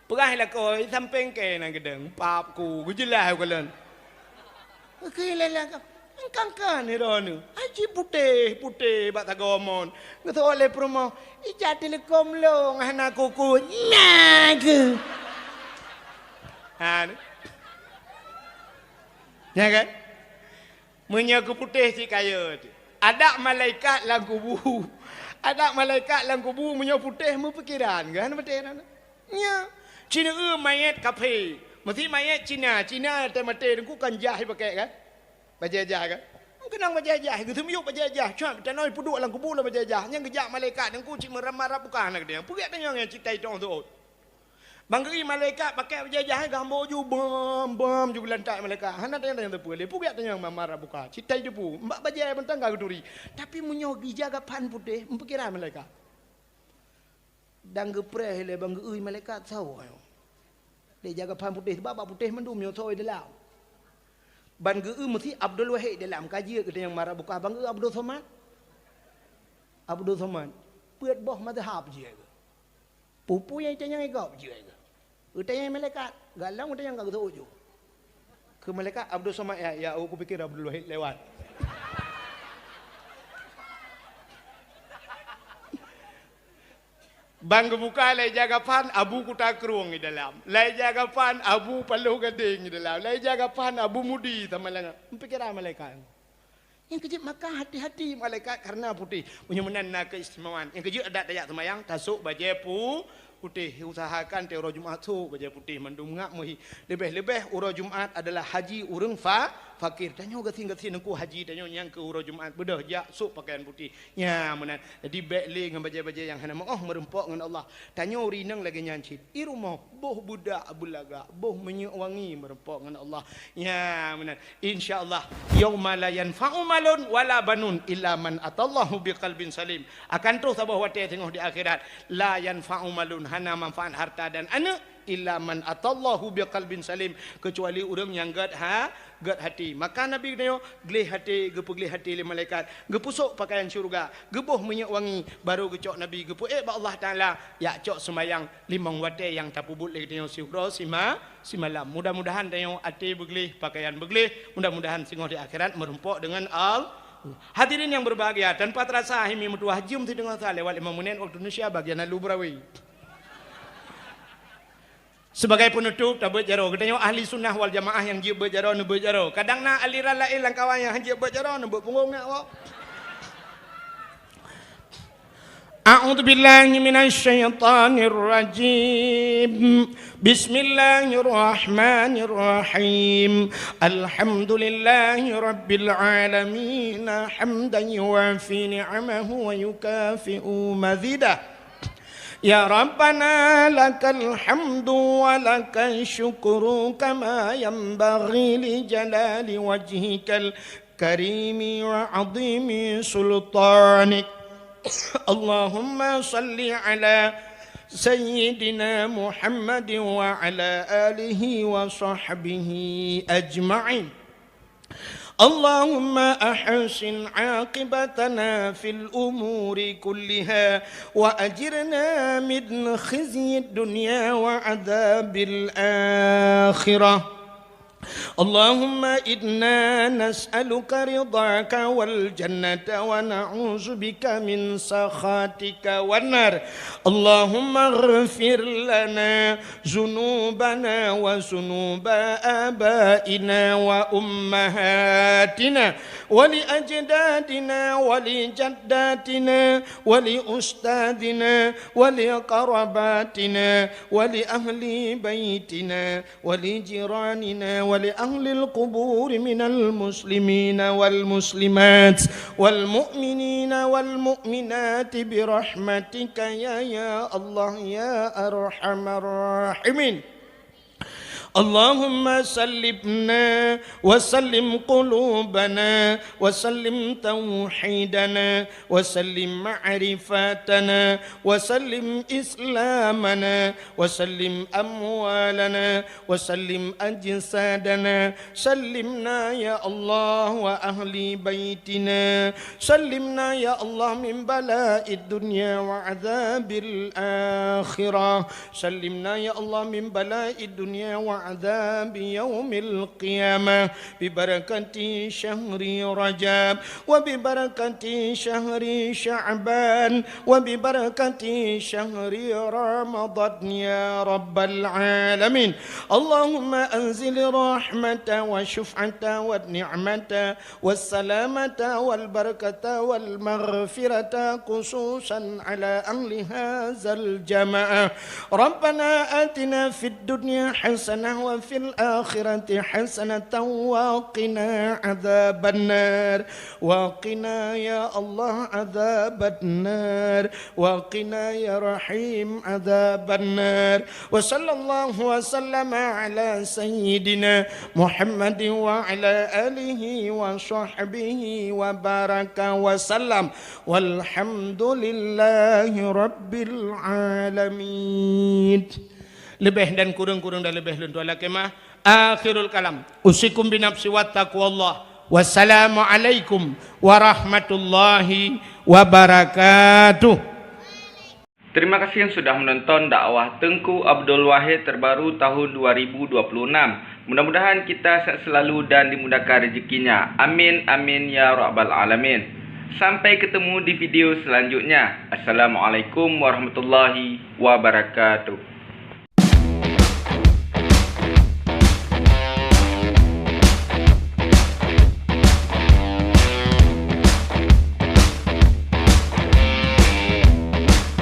Peugah lakoe, sampéng kée na geudong, pap ku, geujeulaih u kalon. Oke, lala ka. Engkangkan droeneuh. Haji putéh-putéh bak sagoe mon. Geuseuôt lé peurumoh, ija Telekom lôn hana kuku. Nyan keuh. Ha, ni. Nyan kan? Meunyoe keu putéh cit kayée teuh. Adak malaikat lam kubu. Adak malaikat lam kubu meunyoe putéh meupikeran, kan beutôi na? Nya. Cina eu manyét kaphé. Meusi manyét Cina, Cina teuh maté teungku kan jah ipakék kan? Bajée jah kan? Keunong bajée jah, geuseumiyueb bajée jah. Cuak tanoh ipeuduek lam kubu lam bajée jah. Nyang geujak malaikat teungku cit meurab-marab bukan na keudéh. Peugét tanyong nyang cit tai tong seuôt. Ban geu-i malaikat pakék bajée jah, geuhambo ju bam, bam ju geulantak malaikat. Hana tanyong-tanyong teupeu lé. Peugét tanyong ma-marab buka. Cit tai teupu. Mbak bajée mantong ka geuturi. Tapi meunyoe geujaga phan putéh, meupikiran malaikat. Dan geupreh lé ban geu-i malaikat sawoe. Lé jaga phan putéh, sebab bak putéh mandum nyoe sawoe dalam. Ban geu-i meusi Abdul Wahid dalam, ka jeuet geutanyoe marab buka ban geu-i Abdul Somad. Abdul Somad. Peuet boh mazhab jeuet geuh. Peue-peue nyang itanyong gob jeuet geuh. Geutanyong malaikat, galong geutanyong ka geuseuôt ju. Keu malaikat Abdul Somad, ya, ya, oh, kupikir Abdul Wahid lewat. Ban geubuka lai jaga phan Abu Kuta Krueng di dalam. Lai jaga phan Abu Paloh Gadeng di dalam. Lai jaga phan Abu Mudi sama langa. Pikiran malaikat. Nyang keujeuet maka hati-hati malaikat karena putéh. Meunyoe meunan na keistimewaan. Nyang keujeuet adak tajak seumayang tasok bajée pu-, putéh. Usahakan tiep uroe Jumat sok bajée putéh mandum ngak meuhi. Leubeh-leubeh uroe Jumat adalah haji ureuëng fa-, fakir. Tanyoe gasien-gasien teungku haji tanyoe nyang keu uroe Jumat beudôh jak sok pakaian putéh. Nya meunan. Jadi bék lé ngon bajée-bajée nyang hana meuoh meurumpok ngon Allah. Tanyoe uri inong lagée nyan cit. I rumoh boh beudak beulagak, boh minyeuk wangi meurumpok ngon Allah. Nya meunan. Insya Allah, yauma la yanfa'u malun wala banun illa man atallahu biqalbin salim. Akan troh saboh watée teungoh di akhirat, la yanfa'u malun, hana manfaat harta dan aneuëk, illa man atallahu biqalbin salim, keucuali ureuëng nyang gét ha-, gét hati. Maka Nabi geutanyoe gleh hati, geupeugléh hati lé malaikat, geupeusok pakaian syeuruga, geuboh minyeuk wangi, barô geucok Nabi geupeuék bak Allah Taala, jak cok seumayang limong watée nyang tapeubuet lé geutanyoe siuroe sima-, simalam. Mudah-mudahan tanyoe até beugleh, pakaian beugleh. Mudah-mudahan singoh di akhirat meurumpok deungon Al-, hadirin yang berbahagia, tanpa terasa hai mi meutuwah jeuem sideungoe sa lewat lima menit waktu Indonesia bagian lalu beurawi. Sebagai penutup, tabeuet jaroe. Geutanyoe ahli sunnah wal jamaah nyang jeuet beuet jaroe, neubeuet jaroe. Kadang na aliran laén lam kawan nyang han jeuet beuet jaroe, neubeuet punggong nak awak. A'udzubillahi minasyaitonirrajim. Bismillahirrahmanirrahim. Alhamdulillahi rabbil alamin. Hamdan yuwafi ni'amahu wa yukafi'u mazidah. Ya Rabbana lakal hamdu wa lakal syukru kama yanbaghi li jalali wajhikal karimi wa azimi sultanik. Allahumma salli ala sayyidina Muhammadin wa ala alihi wa sahbihi ajma'in. Allahumma ahsin aqibatana fil umuri kulliha wa ajirna min khizyid dunya wa adzabil akhirah. Allahumma inna nas'aluka ridhaka wal jannata wa na'udzubika min sakhatika wan nar. Allahumma ighfir lana zunubana wa zunuba abaina wa ummahatina ولأجدادنا ولجداتنا ولأستاذنا ولقراباتنا ولأهل بيتنا ولجيراننا ولأهل القبور من المسلمين والمسلمات والمؤمنين والمؤمنات برحمتك يا، يا الله يا أرحم الراحمين. اللهم سلمنا وسلم قلوبنا وسلم توحيدنا وسلم معرفتنا وسلم إسلامنا وسلم أموالنا وسلم أجسادنا. سلمنا يا الله وأهل بيتنا. سلمنا يا الله من بلاء الدنيا وعذاب الآخرة. سلمنا يا الله من بلاء الدنيا وعذاب يوم القيامة ببركة شهر رجب وببركة شهر شعبان وببركة شهر رمضان يا رب العالمين. اللهم أنزل الرحمة والشفعة والنعمة والسلامة والبركة والمغفرة خصوصا على أهل هذا الجماعة. ربنا آتنا في الدنيا حسنة وفي الآخرة حسنة وقنا عذاب النار. وقنا يا الله عذاب النار. وقنا يا رحيم عذاب النار. وصلى الله وسلم على سيدنا محمد وعلى آله وصحبه وبارك وسلم. والحمد لله رب العالمين. Leubeh dan kureueng, kureueng dan leubeh lôn tuan lakée meu'ah. Akhirul kalam. Usikum binafsi wa taqwallah. Wassalamualaikum warahmatullahi wabarakatuh. Terima kasih yang sudah menonton dakwah Teungku Abdul Wahid terbaru tahun dua ribu dua puluh enam. Mudah-mudahan kita sehat selalu dan dimudahkan rezekinya. Amin, amin, ya rabbal alamin. Sampai ketemu di video selanjutnya. Assalamualaikum warahmatullahi wabarakatuh.